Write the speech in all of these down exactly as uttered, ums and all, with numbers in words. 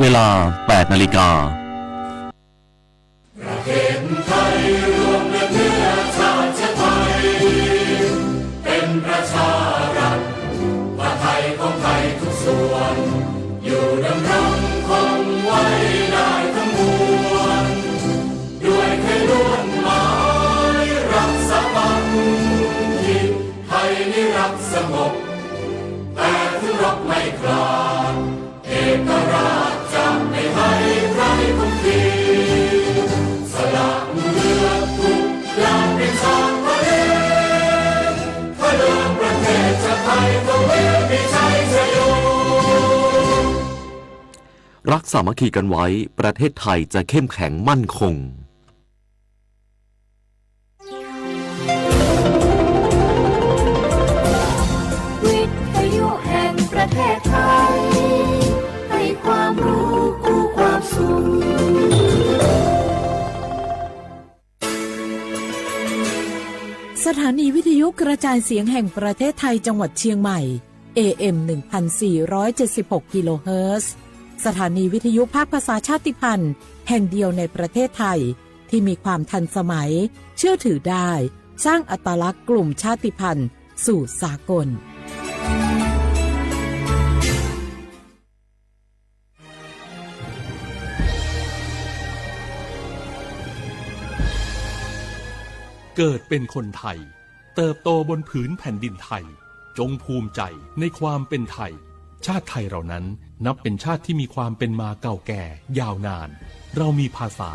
เวลา แปดนาฬิกา ประเทศไทยรวมเลือดเนื้อชาติไทย เป็นประชารัฐ ผ้าไทยของไทยทุกส่วน อยู่ดำรงคงไว้ได้ทั้งมวล ด้วยไทยล้วนหมายรักสามัคคี ไทยนี้รักสงบ แต่ถึงรบไม่กล้า เอกราชจะไม่ให้ใครคุมขีด สละเลือดทุกอย่างเป็นชาติทะเล เพื่อเดินประเทศชาติไทย เท่านี้มีชัยชโย รักสามัคคีกันไว้ ประเทศไทยจะเข้มแข็งมั่นคง วิทยุแห่งประเทศไทย ให้ความรู้คู่ความสุข สถานีวิทยุกระจายเสียงแห่งประเทศไทยจังหวัดเชียงใหม่ เอเอ็ม หนึ่งพันสี่ร้อยเจ็ดสิบหก กิโลเฮิรตซ์ สถานีวิทยุภาคภาษาชาติพันธุ์แห่งเดียวในประเทศไทย ที่มีความทันสมัย เชื่อถือได้ สร้างอัตลักษณ์กลุ่มชาติพันธุ์สู่สากล เกิดเป็นคนไทย เติบโตบนผืนแผ่นดินไทย จงภูมิใจในความเป็นไทย ชาติไทยเรานั้นนับเป็นชาติที่มีความเป็นมาเก่าแก่ยาวนาน เรามีภาษา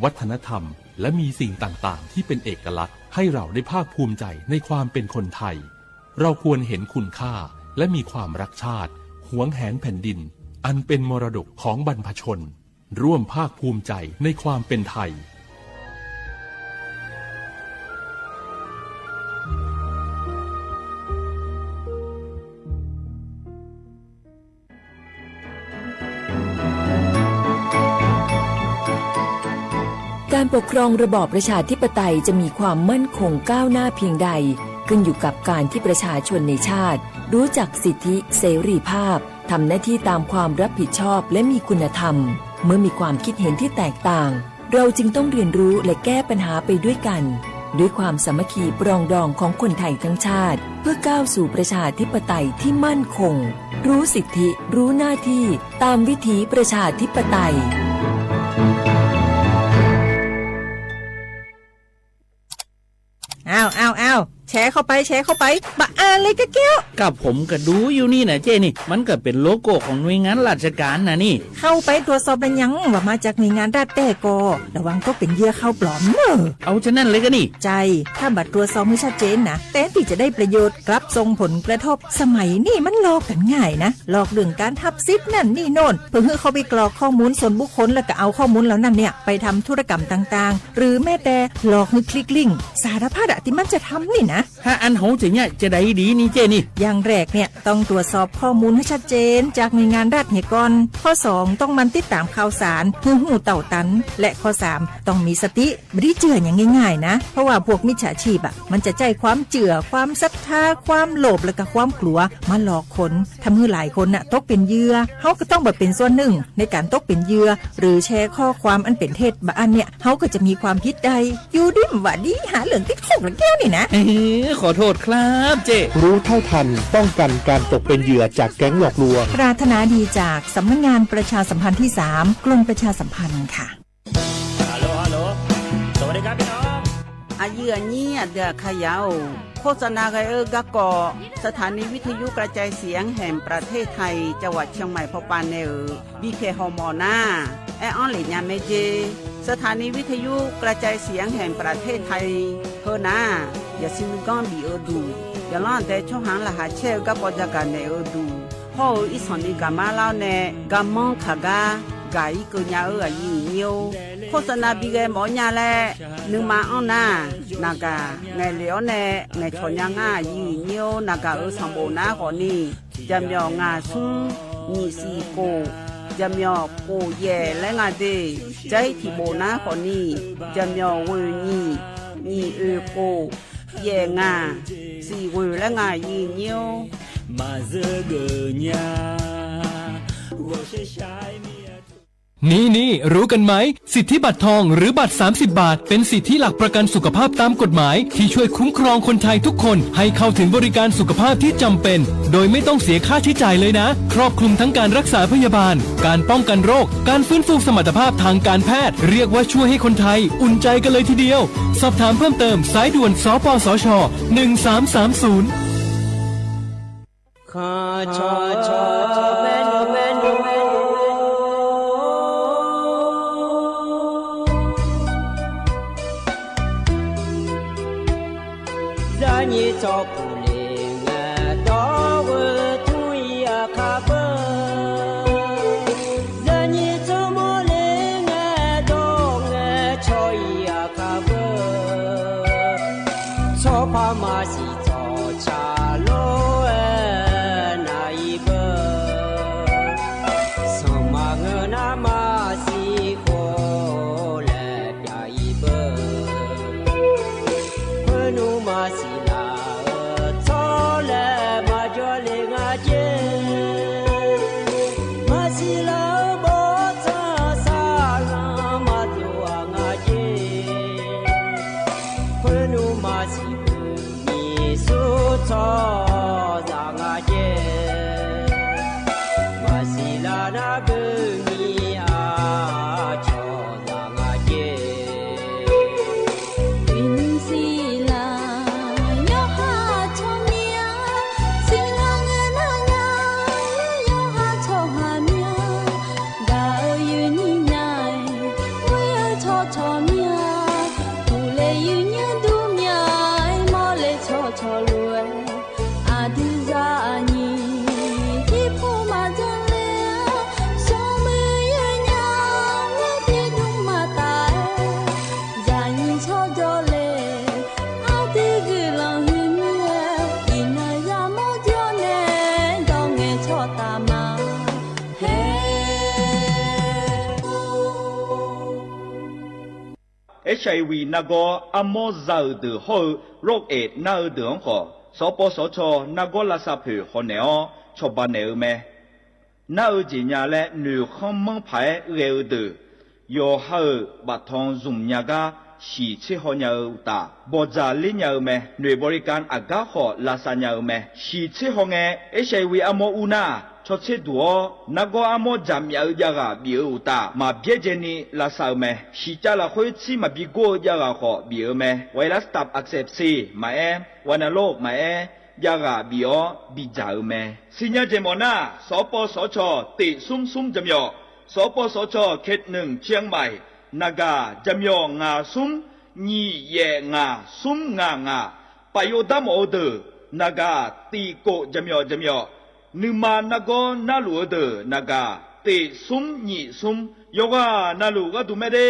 วัฒนธรรม และมีสิ่งต่างๆ ที่เป็นเอกลักษณ์ ให้เราได้ภาคภูมิใจในความเป็นคนไทย เราควรเห็นคุณค่า และมีความรักชาติ หวงแหนแผ่นดิน อันเป็นมรดกของบรรพชน ร่วมภาคภูมิใจในความเป็นไทย การปกครองระบอบประชาธิปไตยจะมีความมั่นคงก้าวหน้าเพียงใด ขึ้นอยู่กับการที่ประชาชนในชาติ รู้จักสิทธิเสรีภาพ ทำหน้าที่ตามความรับผิดชอบและมีคุณธรรม เมื่อมีความคิดเห็นที่แตกต่าง เราจึงต้องเรียนรู้และแก้ปัญหาไปด้วยกัน ด้วยความสามัคคีปรองดองของคนไทยทั้งชาติ เพื่อก้าวสู่ประชาธิปไตยที่มั่นคง รู้สิทธิ รู้หน้าที่ ตามวิถีประชาธิปไตย อ้าว อ้าว อ้าว แชร์เข้าไป แชร์เข้าไป บะอ่านเลยกะแก้ว ก็ผมก็ดูอยู่นี่นะเจ้นี่ มันก็เป็นโลโก้ของหน่วยงานราชการนะนี่ เข้าไปตรวจสอบแล้วยัง ว่ามาจากหน่วยงานรัฐแต๊กอ ระวังตกเป็นเหยื่อข่าวปลอมเนอะ เอาฉะนั้นเลยก็นี่ ใช่ ถ้าบ่ตรวจสอบให้ชัดเจนนะ แทนที่จะได้ประโยชน์ กลับส่งผลกระทบ สมัยนี้มันหลอกกันง่ายนะ หลอกเรื่องการทับสิทธิ์นั่นนี่โน่น เพื่อให้เขาไปกรอกข้อมูลส่วนบุคคล แล้วก็เอาข้อมูลเหล่านั้นเนี่ย ไปทำธุรกรรมต่างๆ หรือแม้แต่หลอกให้คลิกลิงก์ สารพัดอะที่มันจะทำนี่นะ ถ้าอันโหจะเนี่ยจะได้ดีนี่เจ้นี่ อย่างแรกเนี่ย ต้องตรวจสอบข้อมูลให้ชัดเจนจากหน่วยงานรัฐเหียก่อน ข้อสอง ต้องหมั่นติดตามข่าวสาร ให้ฮู้เต้าตัน และข้อสาม ต้องมีสติ บ่ได้เจื่ออย่างง่ายๆนะ เพราะว่าพวกมิจฉาชีพอะ มันจะใช้ความเจื่อ ความศรัทธา ความโลภ แล้วก็ความกลัว มาหลอกคน ทำให้หลายคนน่ะตกเป็นเหยื่อ เฮาก็ต้องบ่เป็นส่วนหนึ่งในการตกเป็นเหยื่อ หรือแชร์ข้อความอันเป็นเท็จ บะอันเนี่ย เฮาก็จะมีความผิดได้ อยู่ดีบ่าดีหาเรื่องติดคุกละแก้วนี่นะ เอ้ย ขอโทษครับเจ้ รู้เท่าทัน ป้องกันการตกเป็นเหยื่อจากแก๊งหลอกลวง ปรารถนาดีจากสำนักงานประชาสัมพันธ์ที่สาม กรมประชาสัมพันธ์ค่ะ Hello hello สวัสดีครับพี่น้อง Aqyuif aqnyir aqdui aqkaqyaq-or, โฆษณา ghae-eu garkawv สถานีวิทยุกระจายเสียงแห่งประเทศไทย จังหวัดเชียงใหม่ pawpav nae-euq bipyaeq hawmawf nar, aer-anr lef nya mae jer. สถานีวิทยุกระจายเสียงแห่งประเทศไทย heu nar, yasiq nuiganr bif-eu duq, yaqlanr aqdae tsawrhaq-anr laqkhaq caer-eu garkawv jagaq naeq-eu duq, hawr-eu irsanq ni gaqmar lar-awr nae, garmanr kaq gar gaq-ir keuv nya-eu aqyuif aqnyir-or, โฆษณา bi ghae mawf-awr nya laer nuima anr nar, naqgaq ngaeqlef-awr nae ngaeqcawq nya ngar aqyuif aqnyir-or, naqgaq-euq sanqbof nar khawfni, jaqmyawf ngaq smr nyiq siq khof, jaqmyawf khof yaef laer nga de. Jar-ir tiqbof nar khawfni, jaqmyawf ghoeq nyiq, nyiq oeq khof, yaef ngaq, siq ghoeq laer nga aqyuif aqnyir-or. Maqzeur geuf nya, ghawqshaq shaq-aer mir-a. นี่ๆ รู้กันไหม สิทธิบัตรทองหรือบัตรสามสิบบาท เป็นสิทธิหลักประกันสุขภาพตามกฎหมาย ที่ช่วยคุ้มครองคนไทยทุกคนให้เข้าถึงบริการสุขภาพที่จำเป็น โดยไม่ต้องเสียค่าใช้จ่ายเลยนะ ครอบคลุมทั้งการรักษาพยาบาล การป้องกันโรค การฟื้นฟูสมรรถภาพทางการแพทย์ เรียกว่าช่วยให้คนไทยอุ่นใจกันเลยทีเดียว สอบถามเพิ่มเติม สายด่วน สปสช หนึ่งสามสามศูนย์ Zaqnyiq tsawrpuq le ngae dawr-eu tmr-ir aqkar beu. Zaqnyiq tsawrmawr le ngae dawr ngae caw-ir aqkar beu. Tsawrpar maqsiq tsawrca lor-aer nar-ir beu. Sanqma ngeur nar maqsiq khof laer pyav-ir beu. Khoernmr maqsiq laf-eu tsawrlae maqjawr le nga jer. Maqsiq laf-eu bawrtsanq saqlanq maqdov-aq nga jer. Khoernmr maqsiq beu nyiq smr tsawrhaqzaq nga jer. Maqsiq laf nar beu nyiq aqcawq zaq nga jer. Iqnymr siqlaq yawqha tsawrmyanr, siqlaq ngae nar nya, yawqha tsawrhaq myanr, gaq-eu yuif nyiq nya-iq, ghoer-eu tsawrcawq myanr, uqle yuif nyanr dur mya-iq, mawrle tsawrcawq lof-aer, aqdui zaqnyiq tiqpov maqjan le-a, smrmuiq yawnya, ngar tiqdmr maqtaf-aer, zaqnyiq tsawrjawr le, aqdui guiqlanq huiq mir-aer, iqnan yamawr jawr nae, dawr ngae tsawrtaf ma. Hae. Arsaq Iqwiq nargawr armawr za-euq deuq hawr-eu Rock Aid nar-eu deuq-anr khawf, sawqpawv sawqcaw nargawr lavsav poeq hawnaeq-awr cawba naeq-eu mae. Nar-eu jeq nya laer noeqkhanr manr paq-aer ghae-eu deuq, yawqha-euq baftanq zmq nya gar shiq tser haw nya-eu uqtaf, bawqdzaq ler nya-eu mae. Noeq bawriqka aqgar khawf lavsav nya-eu mae. Shiq tser haw ngae, Arsaq Iqwiq armawr ur nar, caw tser duq-awr nargawr armawr jaqmyaf-eu javghaq bif-eu uqtaf, maqbyaerdzaeni lavsav-eu mae. Shiqcav lafkhoer tsir maqbi gor-eu javghaq khawf bif-eu mae. ไวรัสตับอักเสบซี maqaer, วาณโรค maqaer, javghaq bif-awr bidzaq-eu mae. Siqnya jeq mawf nar, sawqpawv sawqcawq tiq smr smr jaqmyawf, sawqpawv sawqcawq เขตหนึ่ง เชียงใหม่ naqgaq jaqmyawf ngaq smr nyiq yaef ngaq smr ngaq ngaq, paf yov dar mawf-eu deuq naqgaq tiq kof jaqmyawf jaqmyawf, nuima nargawr narluf-eu deuq naqgaq tiq smr nyiq smr, yawqghaq navluf gharduq mae de.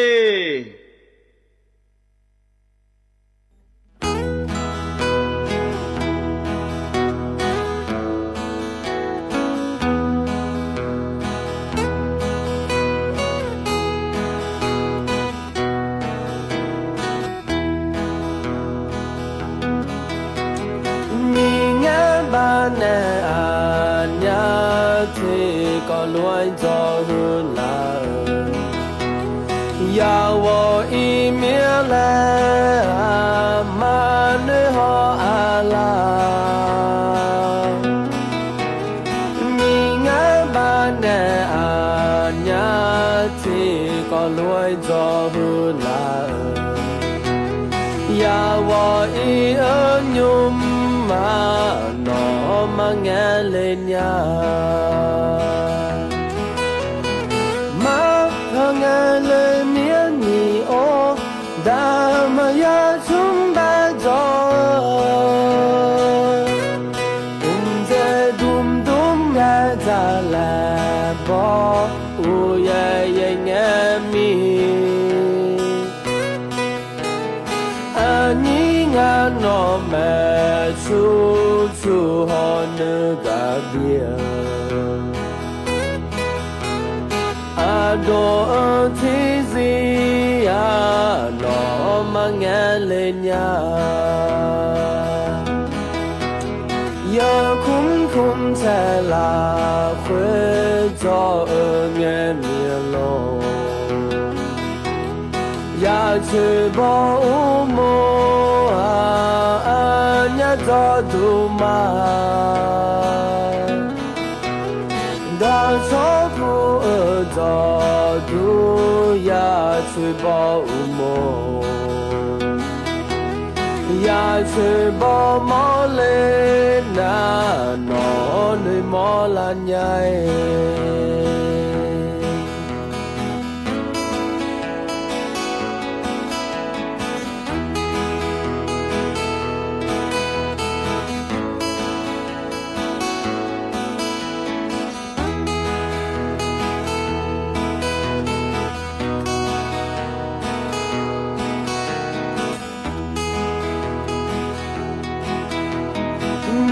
Miqngar baf nae aqnyaf tiqkawv lof-aer dzawr huiq laf-eu, yawqghaq iqmir laer aqma noeq haw-a lar. Miqngar baf nae aqnyaf tiqkawv lof-aer dzawr huiq laf-eu, yawqghaq iq-eu nymrma nawq-anr maqngaeq le nya. Maqpar ngaeq le mir-a ni-or, daqmaqya smr bae dzawr-eu, mqdzaeq dmdm ngae dzaqlaer baw, uqyaer yaer ngae mir. Aqnyir ngar nawq maeq sur tur haw nuigaq bif-eu, aqdawq-eu tiqzir-aq nawq-anr maqngaeq le nya. Yawkmr kmr taeq lafkhoer dzawr-eu ngae mir-a lor. Yaqcoeq baw mr mawr-aq, aqnyaf dzawqduq ma. Dawqshawr pu-euq dzawqduq yaqcoeq baw mr mawr. Yaqcoeq baw mawr le nar, nawq-anr noeqmawr lar nya-aer.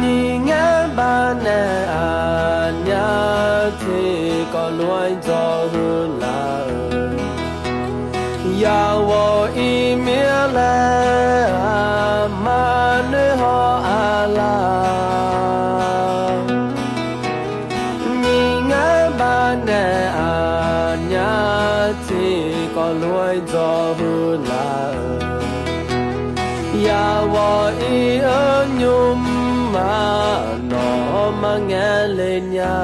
Nyiq ngar baq nae aqnyaf tiqkawv lof-aer dzawq huiq laf-euq, yawqghaq iqmir laer aqma noeq haw-a lar. Nyiq ngar baq nae aqnyaf tiqkawv lof-aer dzawq huiq laf-euq, yawqghaq iq-eu nymr-aq, nawq-anr mar ngae le nya.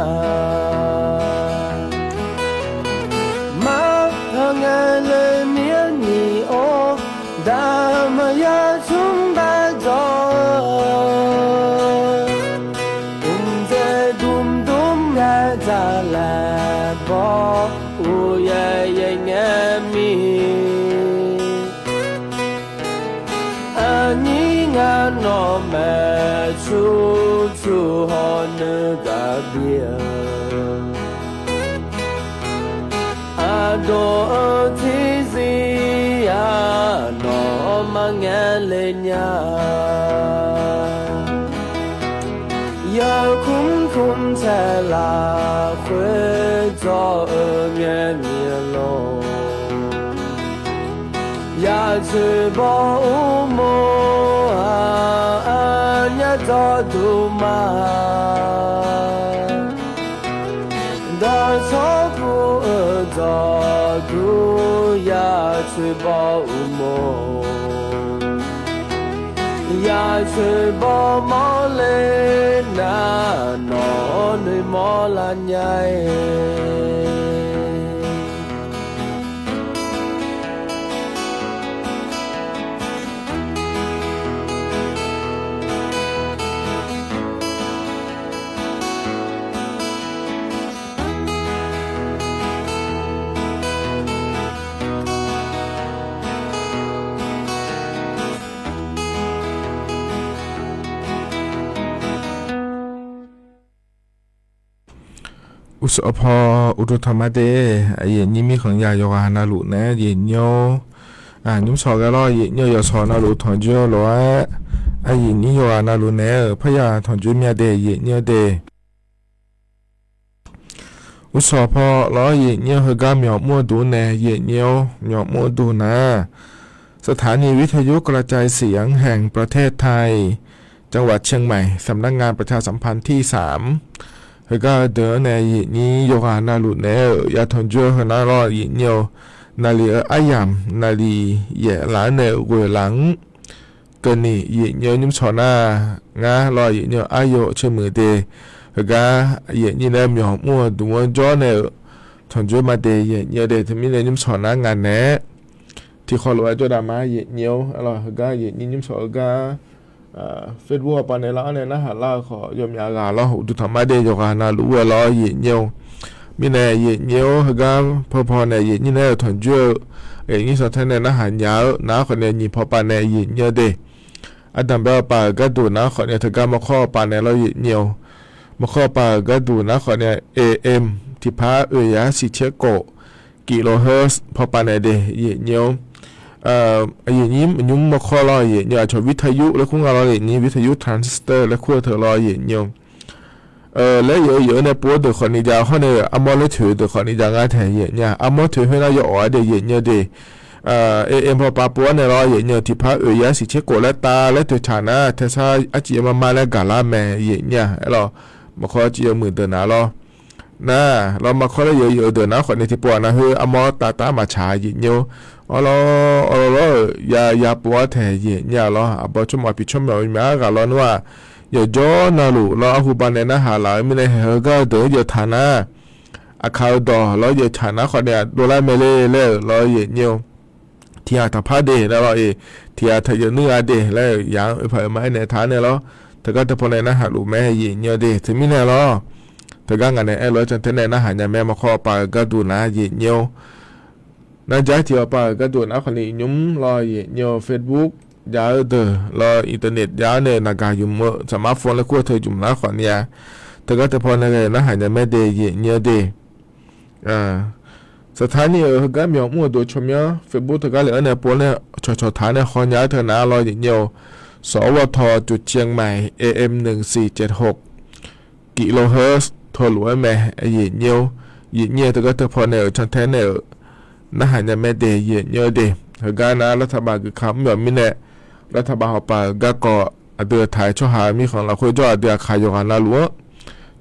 Mar par ngae le mir-anr nyiq-or, daqmaqya smr bar dzawq-eu, mqdzaeq dmdmr ngae dzaq laeq baw, uqyaer yaer ngae mir. Aqnyir ngar nawqmaeq cur cur hawr nuigaq bir-eu, aqdawq-eu tiqzir-aq, nawq-anr mar ngae le nya. Yawkmr kmr taeq lafkhoer dzawq-eu ngae mir-a lor. Yaqcoeq baw mr mawr-aq, aqnyaf dzawqduq ma. Dawqshawr pu-euq dzawqduq yaqcoeq baw mr mawr. Yaqcoeq baw mawr le nar, nawq-anr noeqmawr lar nya-aer. Uqsawq paw uqduq tanqma de, aqyuif aqnyir mirkhanq ya yawqghaq navluf naeq-aer yaeqnyir-or. Nymrshawq ghae lawr, yaeqnyir-eu yawqshawq navluf tanqjoer-eu lof-aer, aqyuif aqnyir yawqghaq navluf naeq-aer-euq parya tanqjoer myav de yaeqnyir-eu de. Uqsawq paw lawr, yaeqnyir-eu heugar myawq mr-eu duq nae yaeqnyir-or, myawq mr-eu duq nar, สถานีวิทยุกระจายเสียงแห่งประเทศไทย จังหวัดเชียงใหม่ สำนักงานประชาสัมพันธ์ที่สาม heugar-eu deuq-anr nae yaeqnyir yawqghaq navluf naeq-aer-euq ya tanqjoer-eu heunar lawr, yaeqnyir-eu naqli-eu aryamq naqli yaef laf-anr nae ghoeq laf-anr keuvni yaeqnyir-eu nymrshawq nar, ngar lawr yaeqnyir-eu aryo ceumuiq de, heugar yaeqnyir nae myawq mr-eu duq-anr jawr nae-euq tanqjoer ma de yaeqnyir-eu de. Teumirnae nymrshawq nar ngaq naeq-aer tiqkhawf lof-aer jawrdaq ma yaeqnyir-or. Lawr heugar yaeqnyir nymrshawq-eu gar Facebook-a pavnaeq lar-anr nae narhaq lar-eu khawf yawmyaf ghaq lawr, uqduq tanqma de yawqghaq navluf-aer lawr yaeqnyir-or. Mirnae yaeqnyir-or, heugar paw paw nae yaeqnyir nae-euq tanqjoer-eu, yaeqnyir sanqtae nae narhaq nya-eu nar khawf nae nyiq paw pav nae yaeqnyir-eu de. Ardanqbae-eu pav-euq gharduq nar khawf nae teugar mawrkawr-eu pav nae lawr yaeqnyir-or. Mawrkawr pav-euq gharduq nar khawf nae AM tiqpar oeq yar siqcaer khof kilohertz paw pav nae de yaeqnyir-or. Yaeqnyir nymr mawrkawr lawr yaeqnyir-eu aqcawq วิทยุ laer kur nga lawr yaeqnyir วิทยุ transistor laer kur-eu teu lawr yaeqnyir-or. Laer yawf-eu yawf-eu nae pov-awr deuq khawfni jav hawr nae armawr laer toeq-eu deuq khawfni jav ngar taeq yaeqnyir-a. Armawr toeq khoernar yawf awq-ar de yaeqnyir-eu de. AM paw pav pov-awr nae lawr yaeqnyir-eu tiqpar oeq yar siqcaer khof laer tav laer toeqcaq nar taesar arciv yawmar mar laer gaq lar mae yaeqnyir-a. Aerlawr mawrkawr arciv yawmuiq deuq nar lawr. nar lawr, markawr laer yawq-eu deuq nar khawfni tiqpov-aq nar, khoer armawr tavtav maqtsaq-a, aqyuif nyir-or. Awrlawr awrlawr-euq ya ya pov-awr taeq, aqyuif nyir-a lawr. Aqbawr tsawrmawf aqpiq tsawrmawf aqmyaq-anr ghaq lawr nmr-aq, yawqjawr navluf lawr, arhu banae narhaq laf-eu mirnae, heugar-eu deuq-anr yawf taq nar, aqkaq-eu dawq lawr yawf taq nar khawfni-aq dovlar mae le laer-euq lawr, aqyuif nyir-or. Tiq ghaq taqpar de laer lawr-iq, tiq ghaq taqyawf nuir gha de laer-euq yaq-anr oe paq-euq ma aernaeq taq-anr nae lawr, teugar teupaw nae narhaq luf mae, aqyuif nyir-eu de. Teumirnae lawr, teugar ngaq nae aer lof-aer cantae nae narhaq nya mae, markawr awqpav-euq gharduq nar, aqyuif nyir-or. Nar jar tiq awqpav-euq gharduq nar khawfni nymr lawr, aqyuif nyir-or, Facebook jav-eu deuq lawr, internet jav-awr nae naqgaq ymq-eu saqmar phone laer kur-eu teu jmq nar khawfni-aq, teugar teupaw nae ghae narhaq nya mae de, aqyuif nyir-eu de. Saqtaq ni-euq heugar myawq mr-eu deuq tsawrmyanr Facebook teugar lef-anr nae pov nae cawqcawq taq nae hawnya-aer teu nar lawr, aqyuif nyir-or, สวท. จุดเชียงใหม่ เอเอ็ม หนึ่งสี่เจ็ดหก กิโลเฮิรตซ์ teulof-aer mae, aqyuif nyir-or. Aqyuif nyir-eu teugar teupaw nae-euq cantae nae-euq narhaq nya mae de, aqyuif nyir-eu de. Heugar nar รัฐบาล geuf ka mr yawq mirnae, รัฐบาล awqpav-euq garkawv aqdui-euq taq-aer tsawrhaq-eu mirkhanq lafkhoer jawr-eu aqdui aqkaq yawqghaq navluf-anr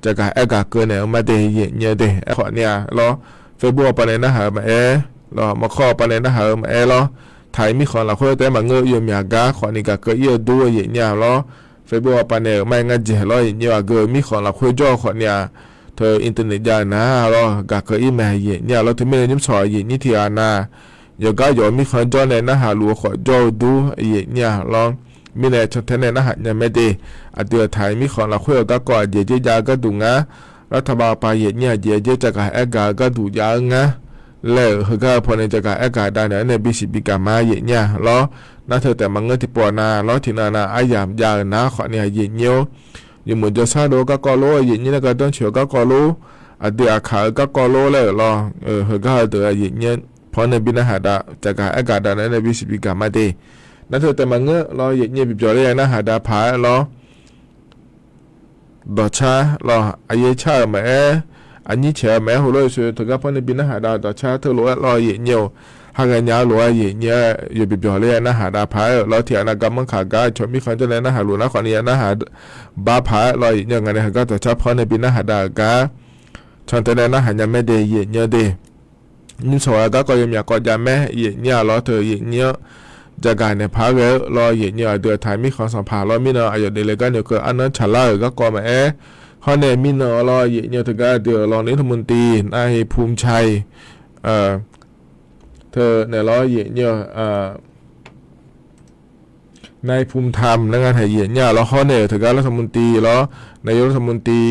jaqgaq aer gaq keuv naeq-eu ma de, aqyuif nyir-eu de. Aerkhawf ni-aq lawr, Facebook awqpav nae narhaq-eu maqaer lawr, markawr awqpav nae narhaq-eu maqaer lawr, taq-iq mirkhanq lafkhoer taef-aer maqngeur, yawmyaq gar khawfni gaq keuv ir-eu dur, aqyuif nyir-a lawr. Facebook awqpav nae-euq ma-aer ngar dzaeq lawr, aqyuif nyir-or, aqgeu-eu mirkhanq lafkhoer jawr-eu khawfni-aq, teu internet jav-eu nar lawr, gaq keuv ir mae, aqyuif nyir-a lawr. Teumirnae nymr sawq aqyuif nyir tiq ghaq na yawqgar yawq-eu mirkhanq jawr nae narhaq luf-eu khawf jawr-eu dur, aqyuif nyir-a lawr. Mirnae cantae nae narhaq nya mae de. Aqdui-euq taq-iq mirkhanq lafkhoer-euq garkawv aqjeq jeq jav-eu gharduq ngar, รัฐบาล awqpav aqyuif nyir aqjeq jeq jaqgaq aer gaq-eu gharduq jav-eu ngar laer-euq heugar-eu pawnae jaqgaq aer gaq dav naeq-aer nae bisiq bigaq ma, aqyuif nyir-a lawr. Nar teu taef maqngeur tiqpov-a na lawr, tiqnan na aryamq jav-euq nar khawfni aqyuif nyir-or, yawmuiq jawrshar dov-eu garkawv lor, aqyuif nyir nae gardanr coeq-eu garkawv lor, aqdui aqkaq-eu garkawv lor laer-euq lawr, heugar-eu deuq aqyuif nyir-anr paw nae bi narhaq dav, jaqgaq aer gaq dav naeq-aer nae bisiq bigaq ma de. Nar teu taef maqngeur lawr, aqyuif nyir-eu bibyawq ler-aer narhaq dav paq-aer lawr. Dawqcar lawr, aqyaer car-euq maqaer, aqnyir caeq-eu maqaer, heulof-aer teugar paw nae bi narhaq dav-eu dawqcar teulof-aer lawr, aqyuif nyir-or, ha ghae nya-eu lof-aer aqyuif nyir-aer yawbibyawq ler-aer narhaq dav paq-aer lawr, tiq ghaq nav gar manr kaq gar-eu cawq mirkhanq jawr nae narhaq luf nar khawfni ya narhaq bar paq-aer lawr, aqyuif nyir-or, ngaq nae heugar dawqcar paw nae bi narhaq dav-euq gar cantae nae narhaq nya mae de, aqyuif nyir-or de. Nymr sawq-a garkawv yawmyaq kawv jav mae, aqyuif nyir-a lawr, teu aqyuif nyir-anr jaqgaq naeq paq-aer ghae-eu lawr, aqyuif nyir-or, aqdui-euq taq-iq mirkhanq sanqpaq lawr, mirnan aqyawf daefle gar noeqkeuv arnan tsaqlar-euq garkawv maqaer, hawr nae mirnan lawr, aqyuif nyir-or, teugar aqdui-euq รองนายกรัฐมนตรี นายภูมิชัย teu naeq lawr, aqyuif nyir-or, นายภูมิธรรม laer ngar taeq, aqyuif nyir-a lawr, hawr nae-euq teugar รัฐมนตรี lawr, นายกรัฐมนตรี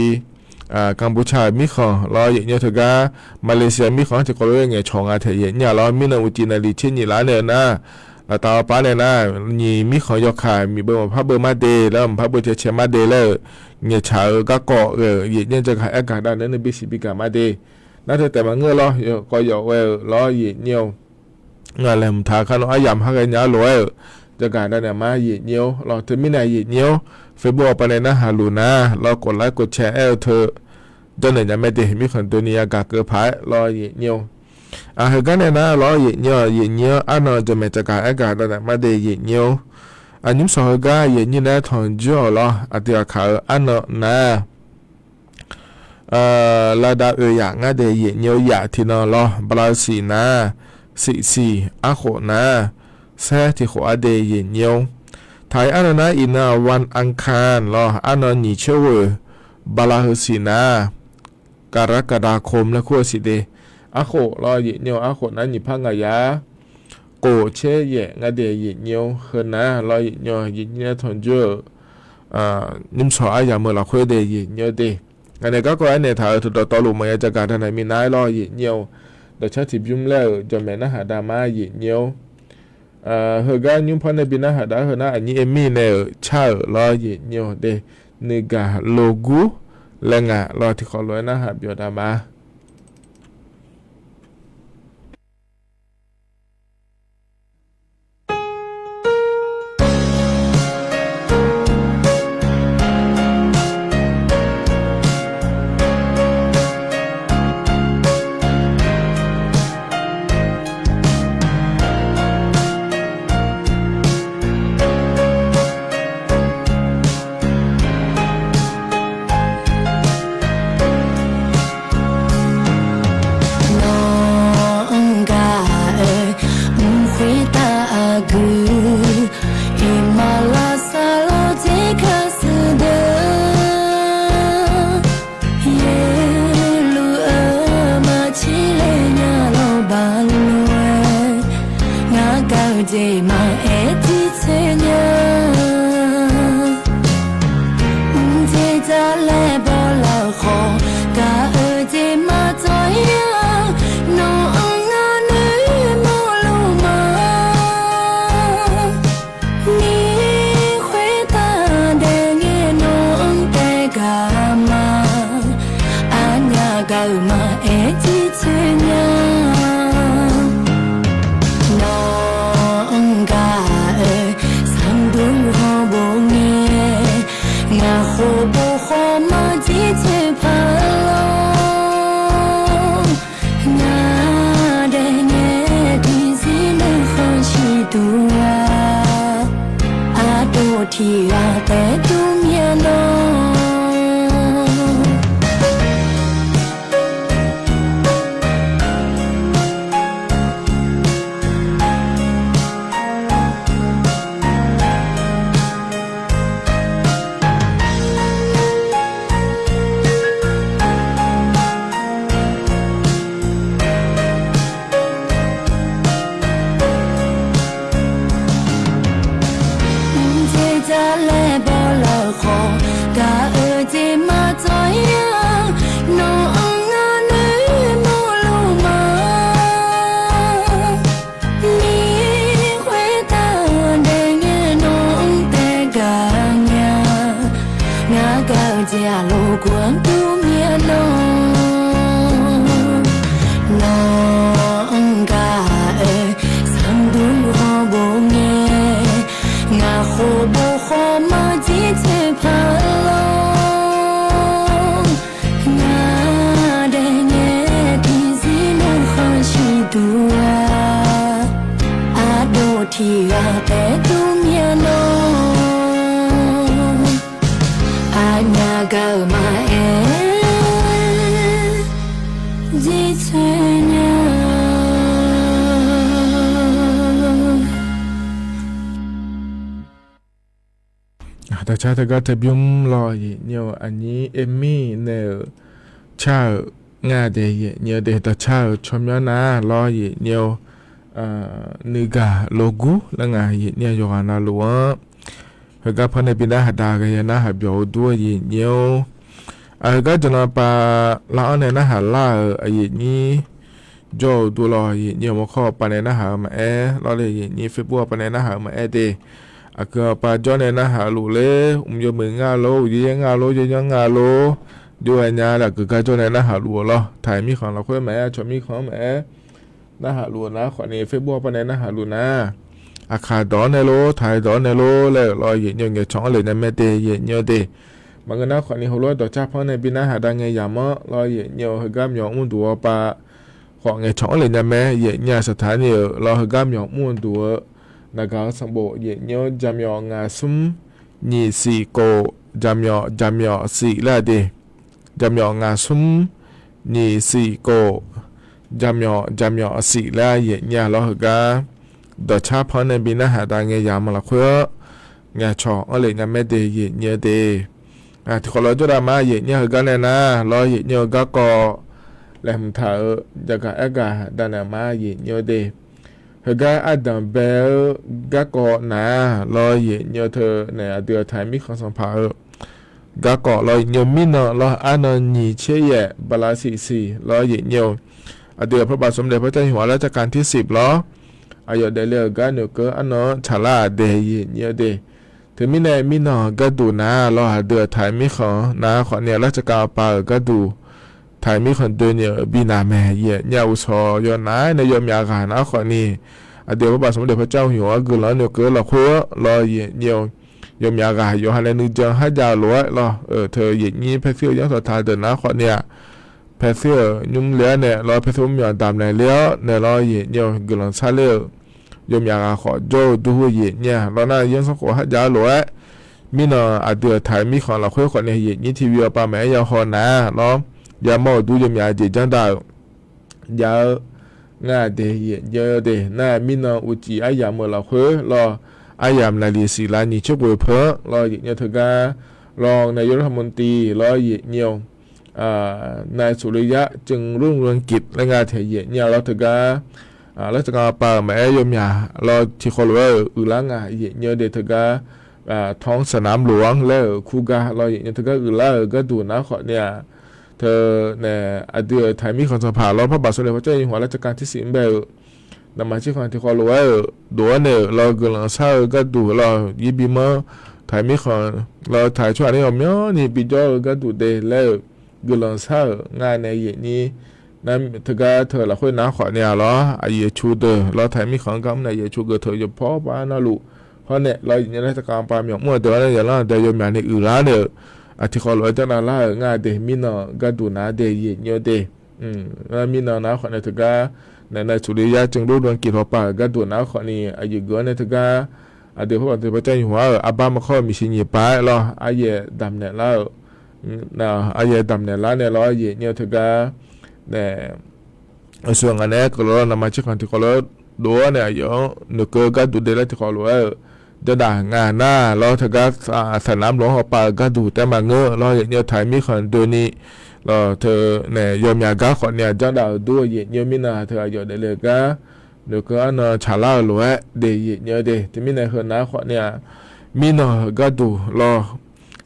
Kampuchea-euq mirkhanq lawr, aqyuif nyir-or, teugar Malaysia mirkhanq-anr tiqkawv lof-aer ngaeqcawq nga taeq, aqyuif nyir-a lawr, mirnan uqcif naeqli tser nyif laf nae-eu nar, laftav-awr par nae nar, nyiq mirkhanq yawkaq miqbeu maqpar beu mar de laer, maqpar beu cae cae mar de laer-euq ngaeqcaq-eu garkawv ghae-euq, aqyuif nyir-or, jaqgaq aer gaq dav naeq-aer nae bisiq bigaq ma de. Nar teu taef maqngeur lawr, yawqkawv yawf ghae-euq lawr, aqyuif nyir-or, ngaq laeqhmq taq-eu kar nawr aryamq ha ghae nya-ar lof-aer-euq jaqgaq dav naeq ma, aqyuif nyir-or lawr. Teumirnae aqyuif nyir-or, Facebook awqpav nae narhaq luf nar lawr, กดไลค์ กดแชร์ aer-eu teu janrnaeq nya mae de, mirkhanq doeni yagaq keuv paq-aer lawr, aqyuif nyir-or. Aq, heugar nae nar lawr, aqyuif nyir-or, aqyuif nyir-anr arnan jawqmaeq jaqgaq aer gaq dav naeq ma de, aqyuif nyir-or. Aqnymr sawq heugar aqyuif nyir nae tanqjir-awq lawr, aqdui aqkaq-eu arnan nar-aq, lavdav oe yaf ngar de, aqyuif nyir-or, yaf tiqnan lawr, bala-eu siq nar, siqsiq arkhof nar, saer tiqkhof-ar de, aqyuif nyir-or. Taq-iq arnan nar iqnan-aq วันอังคาร lawr, arnan nyiq coer ghoeq bala heu siq nar, กรกฎาคม laer kur-eu siq de. Arkhof lawr, aqyuif nyir-or, arkhof nar nyiq par ngaq yaf-ar, khof caer yaef ngar de, aqyuif nyir-or, heu nar lawr, aqyuif nyir-or, aqyuif nyir nae tanqjir-euq nymr sawq aryamq-eu lafkhoer de, aqyuif nyir-or de. Ngaq nae garkawv aernaeq taq-euq teu dawqtawvluf maqya jaqgaq dav naeq minav-aer lawr, aqyuif nyir-or. Dawqcar tiqbymr laer-euq jawqmaeq narhaq dav ma, aqyuif nyir-or. Heugar nymr paw nae bi narhaq dav-ar heu nar, aqnyir aer mir nae-euq car-euq lawr, aqyuif nyir-or de. Nuigaq logur laer ngaq lawr, tiqkhawf lof-aer narhaq byawq dav ma. Jeq maqaer jircoer nya. Mqjeq jalaer bawlaf khawf, gaq-euq jeq maqtsawv-ir-a. Nawq-anr ngar noeqmawf luf ma. Ni khoertav daefngae nawq-anr taef gaq ma. Aqnyaf gaq-euq maqaer jircoer nya. Nawq-anr gaq-euq sanqdur hawr bof ngae, ngaq khof bof khawf marjir coer paq lor. Ngaq daefngae tiqzir nuikhanr siqduq-a. Ardov tiqghaq taef dur myav lor. Mqjeq jalaer bawlaf khawf, gaq-euq jeq maqtsawv-ir-a. Nawq-anr ngar noeqmawf luf ma. Ni khoertav daefngae nawq-anr taef gaq nya. Ngar gaq-eu jeq-aq lof guf-anr dur myav lor. Nawq-anr gaq-euq sanqdur hawr bof ngae, ngaq khof bof khawf marjir coer paq lor. Ngaq daefngae tiqzir nuikhanr siqduq-a. Ardov tiqghaq taef dur myav lor. Aqnyaf gaq-euq maqaer jircoer nya. Dawqcar teugar teubymr lawr, aqnyir Emi nae-euq car-euq ngar de, aqnyir de dawqcar-euq tsawrmyanr nar lawr, aqnyir nuigaq lof gur laer ngaq aqnyir yawqghaq navluf-anr heugar par nae bi narhaq da ghae ya narhaq byawq-eu dur-eu aqnyir-or. Aq, heugar jawqnan pav lar-anr nae narhaq lar-euq aqnyir jawr-eu dur lawr, aqnyir mawrkawr pav nae narhaq-eu maqaer lawr le, aqnyir Facebook pav nae narhaq-eu maqaer de. Aqgeu pav jawr nae narhaq luf ler, mq yawmuiq nga lor, uqyaer yaer nga lor, yaeryanr nga lor, jov-aer nya laer aqgeu gar jawr nae narhaq luf-eu lawr. Taqhaiq mirkhanq lafkhoer maqaer, aqcawq mirkhanq-anr maqaer, narhaq luf-eu nar khawfni Facebook pav nae narhaq luf nar, aqkaq dawq-anr nae lor, taqhaiq dawq-anr nae lor laer-euq lawr, aqnyir ngaeqcawq-anr lef nya mae de, aqnyir de. Maqngeur nar khawfni heulof-aer dawqcar par nae bi narhaq da ngae yamq-anr lawr, aqnyir heugar myawq mr duq-eu pav khawf ngaeqcawq-anr lef nya mae, aqnyir-aq saqtaq ni-euq lawr, heugar myawq mr-eu duq-eu naqgaq-eu sanqbof, aqnyir-or, jaqmyawf ngaq smr nyiq siq kof, jaqmyawf jaqmyawf siq laer de. Jaqmyawf ngaq smr nyiq siq kof, jaqmyawf jaqmyawf siq laer aqnyir lawr, heugar dawqcar par nae bi narhaq da ngae yamq-eu lafkhoer-anr ngaeqcawq-anr lef nya mae de, aqnyir de. Tiqkhawf lawr jawrdav ma, aqnyir heugar nae nar lawr, aqnyir-eu garkawv laeqhmq taq-eu jaqgaq aergaq danaeq ma, aqnyir de. Heugar ardanq bae-eu garkawv nar lawr, aqnyir teu nae aqdui-euq taqhaiq mirkhanq sanqpaq-eu garkawv lawr, aqnyir mirnan lawr, arnan nyiq tser yaef bala siq siq lawr, aqnyir aqdui-euq พระบาทสมเด็จพระเจ้าอยู่หัวรัชกาลที่สิบ lawr, aqyawf daefle-euq gar noeqkeuv arnan-anr tsaqlar-aq dae, aqnyir de. Teumirnae mirnan-euq gharduq nar lawr, aqdui-euq taqhaiq mirkhanq nar khawfni ราชการ pav-euq gharduq taqhaiq mirkhanq doeni-euq bi naq mae, aqnyir uqshawq yawnav nae yawmyaf ghaq nar khawfni aqdui-euq พระบาทสมเด็จพระเจ้าอยู่หัว guiqlanq-anr noeqkeuv lafkhoer lawr, aqnyir yawmyaf ghaq yawqha nae nuijan harjav lof-aer lawr, teu aqnyir paer shir-eu yanr sawqtaq deuq nar khawfni-aq, paer shir-euq nymr le-aer nae lawr, paer shir-eu mr myawq damq naeq ler-awr nae lawr, aqnyir guiqlanq sharler-euq yawmyaf ghaq khawf jawr-eu dur-eu aqnyir lawr nar, yanr sanrkhof harjav-eu lof-aer mirnan aqdui-euq taqhaiq mirkhanq lafkhoer khawfni aqnyir tiqvi-eu pav maqaer ya haw nar lawr, yamawr-euq dur yawmyaf jeq janrdaq-euq jav-eu ngar de, aqnyir de. Nar mirnan uqcif aryamq-euq lafkhoer lawr, aryamq naqliq siqlav nyiq tser khof-eu peuq-anr lawr, aqnyir teugar lawr nae yawr lar hmq tiq lawr, aqnyir-or, nae suqluyar ceuvlur-anr gif laer nga taeq, aqnyir lawr teugar laer taqkhav pav-euq maqaer yawmyaq lawr tiqkhawf lof-aer-euq uiqlar nga yaeqnyi-eu de teugar, tanr saqnamq loq-anr laer-euq kurgar lawr yaeqnyi teugar uiqlar-euq gharduq nar khawf ni-aq, teu nae aqdui-euq taqir mirkhanq sanqpaq lawr parbaq sawrle pawrcaer nyiq hmq laer taqkhav tirsiq mr bae-eu naqma cirkhanq tiqkhawf lof-aer-euq dof-awr nae-euq lawr guiqlanq shar-eu gharduq lawr yir bimanr taqir mirkhanq lawr taqir tsawrhaq nae ghawqmyanrni bijawr-eu gharduq de laer-euq guiqlanq shar-euq nga nae yaeqnyi teugar teu lafkhoer nar khawf ni-aq lawr aqyuif aqtsu deuq lawr taqir mirkhanq-anr gar mr nae aqyuif aqtsu geuf teu yawqpawr pav navluf hawr nae lawr yaeqnyi laer taqkhav pav myawq mr-eu deuq-anr nae yaqlanr aqda yawmyaq ni uiqlar nae-euq aqtiqkhawf lof-aer janrnav lar-euq nga de mirnan gharduq nar de yaeqnyi-eu de. Mirnan nar khawf nae teugar nae nae tsufle yar ceuvdov dov-anr kif haw pav-euq gharduq nar khawf ni aqyuif geuf-anr nae teugar aqdui parbaq teu pawrcaer nyiq hmq-aer-euq arbar maqkhawr-eu miqshi nyiq pav-aer lawr aryaeq damq naeq lar-euq aryaeq damq naeq lar nae lawr yaeqnyi-eu teugar nae aqsur ngaq naeq-aer keuvlawr lawr naqma cirkhanq tiqkhawf lof-aer dov-awr nae aqyawf-anr noeqkeuv gharduq de laer tiqkhawf lof-aer-euq janrdav nga nar lawr teugar saqnamq loq-anr haw pav-euq gharduq taef maqngeur lawr yaeqnyi-eu taqir mirkhanq doeni lawr teu nae yawmyaq gar khawf ni-aq janrdav-euq dur-eu yaeqnyi-eu mirnan teu aqyawf daefle-eu gar noeqkeuv arnan tsaqlar-euq lof-aer de yaeqnyi-eu de teumirnae heu nar khawf ni-aq mirnan gharduq lawr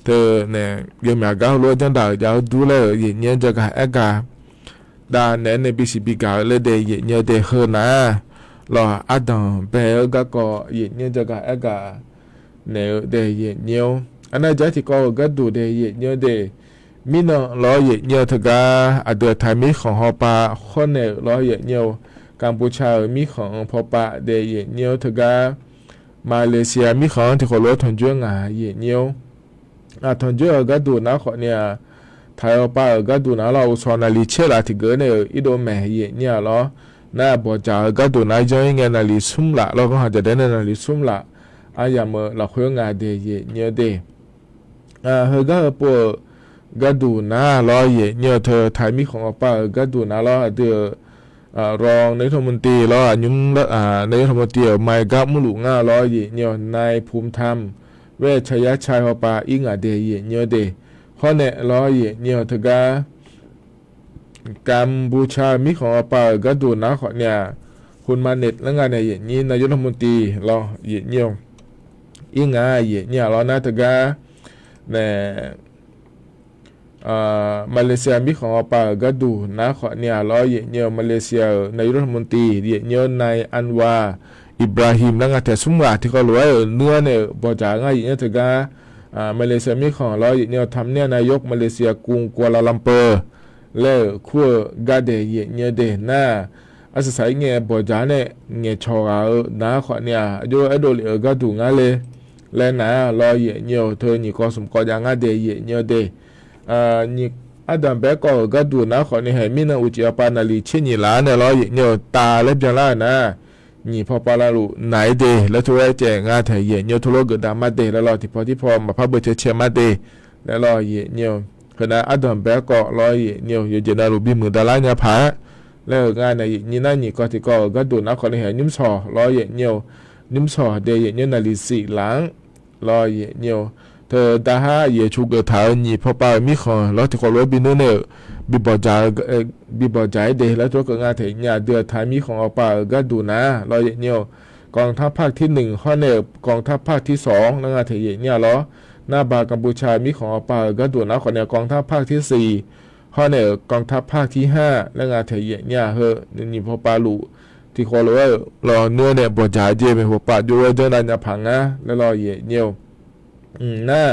teu nae yawmyaq gar heulof-aer janrdav-euq jav-eu dur laer-euq yaeqnyi-anr jagaq aergaq dav naeq-aer nae bisiq bigaq-eu laer de yaeqnyi-eu de heu nar lawr ardanq bae-eu garkawv yaeqnyi-anr jagaq aergaq naeq-eu de yaeqnyi-or arnar jav tiqkawv-euq gharduq de yaeqnyi-eu de mirnan lawr yaeqnyi-eu teugar aqdui taqir mirkhanq haw pav khawr naeq-euq lawr yaeqnyi-eu Kambucha-euq mirkhanq-anr paw pav de yaeqnyi-eu teugar Malaysia mirkhanq-anr tiqkhawf lof-aer tanqjoer ngaq yaeqnyi-or aq tanqjoer-euq gharduq nar khawf ni-aq taqir haw pav-euq gharduq nar lawr uqshawq naqliq tser laf tiqgeuf nae-euq irdov maeq yaeqnyi-aq lawr nar bawqdzaq-eu gharduq nar yanr-ir ngae naqliq smr laf lawr ganr haq jaqdaeq nae naqliq smr laf aryamq-eu lafkhoer nga de yaeqnyi-eu de heugar heu pov-euq gharduq nar lawr yaeqnyi-eu teu taqir mirkhanq haw pav-euq gharduq nar lawr aqdui-euq รองนายกรัฐมนตรี lawr aqnymr nayawr hawmawr tiv-euq maqaer gar mrluf ngar lawr yaeqnyi-eu นายภูมิธรรม เวชยชัย haw pav ir ngaq de yaeqnyi-eu de hawr nae lawr yaeqnyi-eu teugar Kambucha-eu mirkhanq haw pav-euq gharduq nar khawf ni-aq คุณมานิต laer nga nae yaeqnyi นายกรัฐมนตรี lawr yaeqnyi-eu ir nga yaeqnyi-aq lawr nar teugar nae Malaysia mirkhanq haw pav-euq gharduq nar khawf ni-aq lawr yaeqnyi-eu Malaysia-euq นายกรัฐมนตรี yaeqnyi-eu นาย Anwar Ibrahim laer nga taeq smr ghaq tiqkawv lof-aer-euq nuir-anr nae-euq bawqdzaq ngar yaeqnyi-eu teugar Malaysia mirkhanq lawr yaeqnyi-eu ทำเนียบนายก Malaysia กรุงกัวลาลัมเปอร์ laer-euq kur-eu gardae yaeqnyi-eu de nar arsaq saq-ir ngae bawqdzaq nae ngaeqcawq ghaq-eu nar khawf ni-aq aqjox aerdov lef-eu gharduq ngar le laer nar lawr yaeqnyi-eu teu nyiq kawv smq kawv jav ngar de yaeqnyi-eu de nyiq ardanq bae kawv-euq gharduq nar khawf ni haeq mirnan uqcif haw pav naqliq tser nyiq laf-anr nae lawr yaeqnyi-eu tav laer byanlar-euq nar nyiq paw pav lavluf naq-ir de laer tov-aer caev nga taeq yaeqnyi-eu tov lof geufdav mar de laer lawr tiqpaw tirpaw maqpar beucae cae mar de laer lawr yaeqnyi-eu heunav ardanq bae kawv lawr yaeqnyi-eu yawqjeq navluf bimuiq davlar nya paq-aer laer-euq nga nae yaeqnyi nar nyiq kawv tiqkawv-euq gharduq nar khawf ni haeq nymr shawq lawr yaeqnyi-eu nymr shawq de yaeqnyi-eu naqliq sif laf-anr lawr yaeqnyi-eu teu darhar yaeqcu geuf taq-euq nyiq paw pav-euq mirkhanq lawr tiqkawv lof-aer binuir nae-euq bibawqdzaq-eu bibawqdzaq-ir de laer tov-aer keuv nga taeq yaeqnyi aqdui-euq taqir mirkhanq haw pav-euq gharduq nar lawr yaeqnyi-eu กองทัพภาคที่หนึ่ง hawr nae-euq กองทัพภาคที่สอง laer nga taeq yaeqnyi-aq lawr nar ba Kambucha mirkhanq haw pav-euq gharduq nar khawf ni-aq กองทัพภาคที่สี่ hawr nae-euq กองทัพภาคที่ห้า laer nga taeq yaeqnyi-aq heu nyiq paw pav luf tiqkawv lof-aer-euq lawr nuir-anr nae bawqdzaq-eu jeq maeqhu pav jov-aer janrdav nya paq ngar laer lawr yaeqnyi-eu nar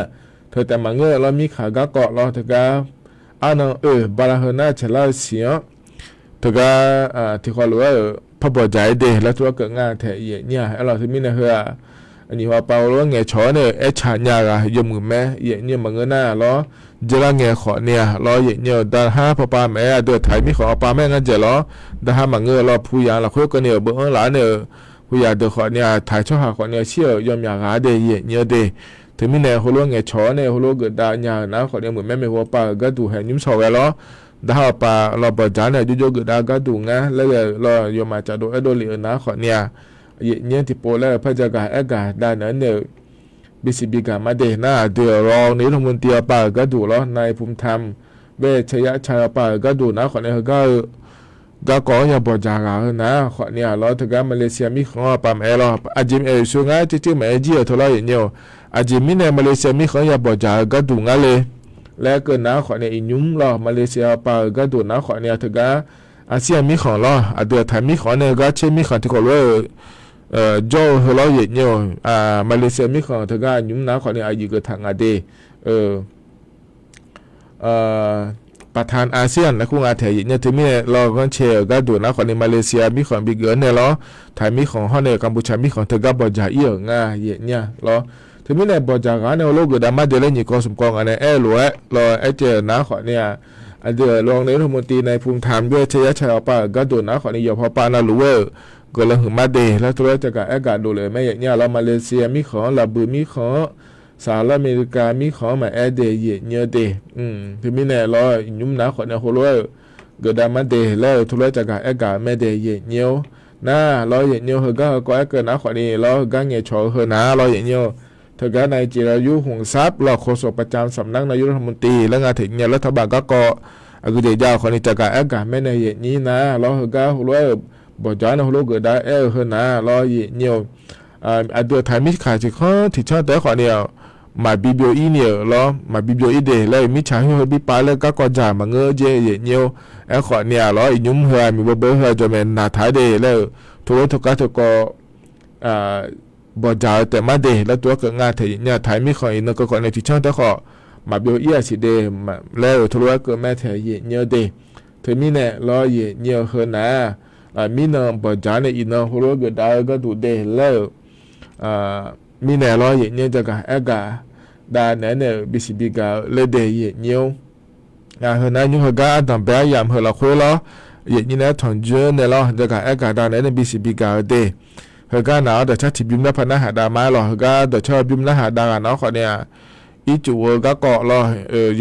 teu taef maqngeur lawr mirkhanq garkawv lawr teugar arnan oeq bala heu nar caeqlar-eu siq-anr teugar tiqkawv lof-aer-euq parbawqdzaq-ir de laer tov-aer keuv nga taeq yaeqnyi-aq aerlawq teumirnae heu-aq nyiq paw pav lof-aer ngaeqcawq-awr nae aertaq nya ghaq yawmuiq mae yaeqnyi-eu maqngeur nar lawr jeqlar ngae khawf ni-aq lawr yaeqnyi-eu darhar paw pav maqaer aqdui-euq taqir mirkhanq haw pav mae ngar dzaeq lawr darhar maqngeur lawr puq yaq lafkhoer keuvni-euq beu-anr laf-anr nae-euq puq yaq deuq khawf ni-aq taqir tsawrhaq khawf ni-aq shir-euq yawmyaq ghaq-a de yaeqnyi-eu de teumirnae heulof-aer ngaeqcawq-awr nae heulof-aer geufdav nya-euq nar khawf ni-aq muiq mae maeqhu pav-euq gharduq haeq nymr shawq ghae lawr darhar paw pav lawr bawqdzaq nae jov jov geufdav gharduq ngar laer ghae-euq lawr yawmaf caqdov aerdov lef-euq nar khawf ni-aq yaeqnyi-anr tiqpov laer-euq par jagaq aergaq dav naeq-aer nae-euq bisiq bigaq mar de nar aqdui-euq รองนายกรัฐมนตรี haw pav-euq gharduq lawr นายภูมิธรรม เวชยชัย haw pav-euq gharduq nar khawf ni heugar-eu garkawv-anr ya bawqdzaq ghaq-eu nar khawfni-aq lawr, teugar Malaysia mirkhanq-anr aqpav maqaer lawr. Aqjeq maqaer-euq sher ngar tsertser maqaer jir-euq teu lawr yaeqnyir-or. Aqjeq mirnae Malaysia mirkhanq-anr ya bawqdzaq-eu gharduq ngar le laer keuv nar khawfni iqnymr lawr, Malaysia pav-euq gharduq nar khawfni-aq teugar Asean mirkhanq lawr, aqdui-aq taq mirkhanq-anr nae gar tser mirkhanq tiqkawv lof-aer-euq jawr-eu heu lawr yaeqnyir-or. Malaysia mirkhanq teugar aqnymr nar khawfni aqyuif geuf taq nga de. Paqtan Asean laer kur nga taeq yaeqnyir-or. Teumirnae lawr ghanrcae-euq gharduq nar khawfni Malaysia mirkhanq bigeuf-anr nae lawr, taq mirkhanq hawr nae Kampuchea mirkhanq teugar bawqdzaq ir-euq nga yaeqnyir-a lawr. Teumirnae bawqdzaq ghaq-anr nae heulof geufdav mar de laer nyiq kawv smq kawv ngaq nae aer-eu lof-aer lawr aercaev-euq nar khawfni-aq, aqdui-euq รองนายกรัฐมนตรี นายภูมิธรรม jawr-aer caer yar ca-awr pav-euq gharduq nar khawfni yawqpaw pav navluf-aer-euq guiqlanq huiq mar de laer teulof-aer caqgaq aergaq dovlef-euq mae yaeqnyir-a lawr. Malaysia mirkhanq-anr, Laqbuiq mirkhanq-anr, Saqlaq America mirkhanq-anr maqaer de yaeqnyir-eu de. Teumirnae lawr iqnymr nar khawfni heulof-aer-euq geufdav mar de laer-euq teulof-aer caqgaq aergaq-eu mae de yaeqnyir-or. Nar lawr yaeqnyir-or, heugar heukawv aerkeuv nar khawfni lawr heugar ngaeqcawq-eu heu nar lawr yaeqnyir-or, teugar นายจิรายุ หงส์ทรัพย์ lawr โฆษกประจำสำนักนายกรัฐมนตรี laer nga taeq nya laer taqbaf garkawv aqgeujeq jav-euq khawfni caqgaq aergaq mae nae yaeqnyir nar lawr heugar heulof-aer-euq bawqdzaq-anr nae heulof geufdav aer-eu heu nar lawr yaeqnyir-or. Aqdui-aq taq mirkhanq tiqkhanr tiqcanr taef-aer khawfni-aq, maqbi byov ir ni-euq lawr, maqbi byov ir de laer-euq mirtsaq khoer heu bi pav laer garkawv dzaq maqngeur jeq yaeqnyir-or. Aerkhawfni-aq lawr iqnymr heu-aq miqbawbeu heu-aq jawqmaeq naq taq-aer de laer-euq teulof-aer teugar teukawv bawqdzaq-eu taef mar de laer tov-aer keuv nga taeq yaeqnyir-a. Taq mirkhanq iqnan keuv khawfni tiqcanr taef khawf maqbyov ir-aq siq de laer-euq teulof-aer keuv mae taeq yaeqnyir-eu de. Teumirnae lawr yaeqnyir-eu heu nar mirnan bawqdzaq-anr nae iqnan heulof-aer geufdav-eu gharduq de laer-euq mirnae lawr yaeqnyir-eu jaqgaq aergaq dav naeq-aer nae-euq bisiq bigaq-eu laer de yaeqnyir-or. Ngaq heu nar nymr heugar ardanq bae aryamq heu lafkhoer lawr, yaeqnyir nae-aer tanqjoer nae lawr jaqgaq aergaq dav naeq-aer nae bisiq bigaq-eu de. Heugar naq-awr dawqcar tiqbymr narpaq narhaq dav ma-aer lawr, heugar dawqcar-eu bymr narhaq dav ghaq nar khawfni-aq, ircuf-eu garkawv lawr,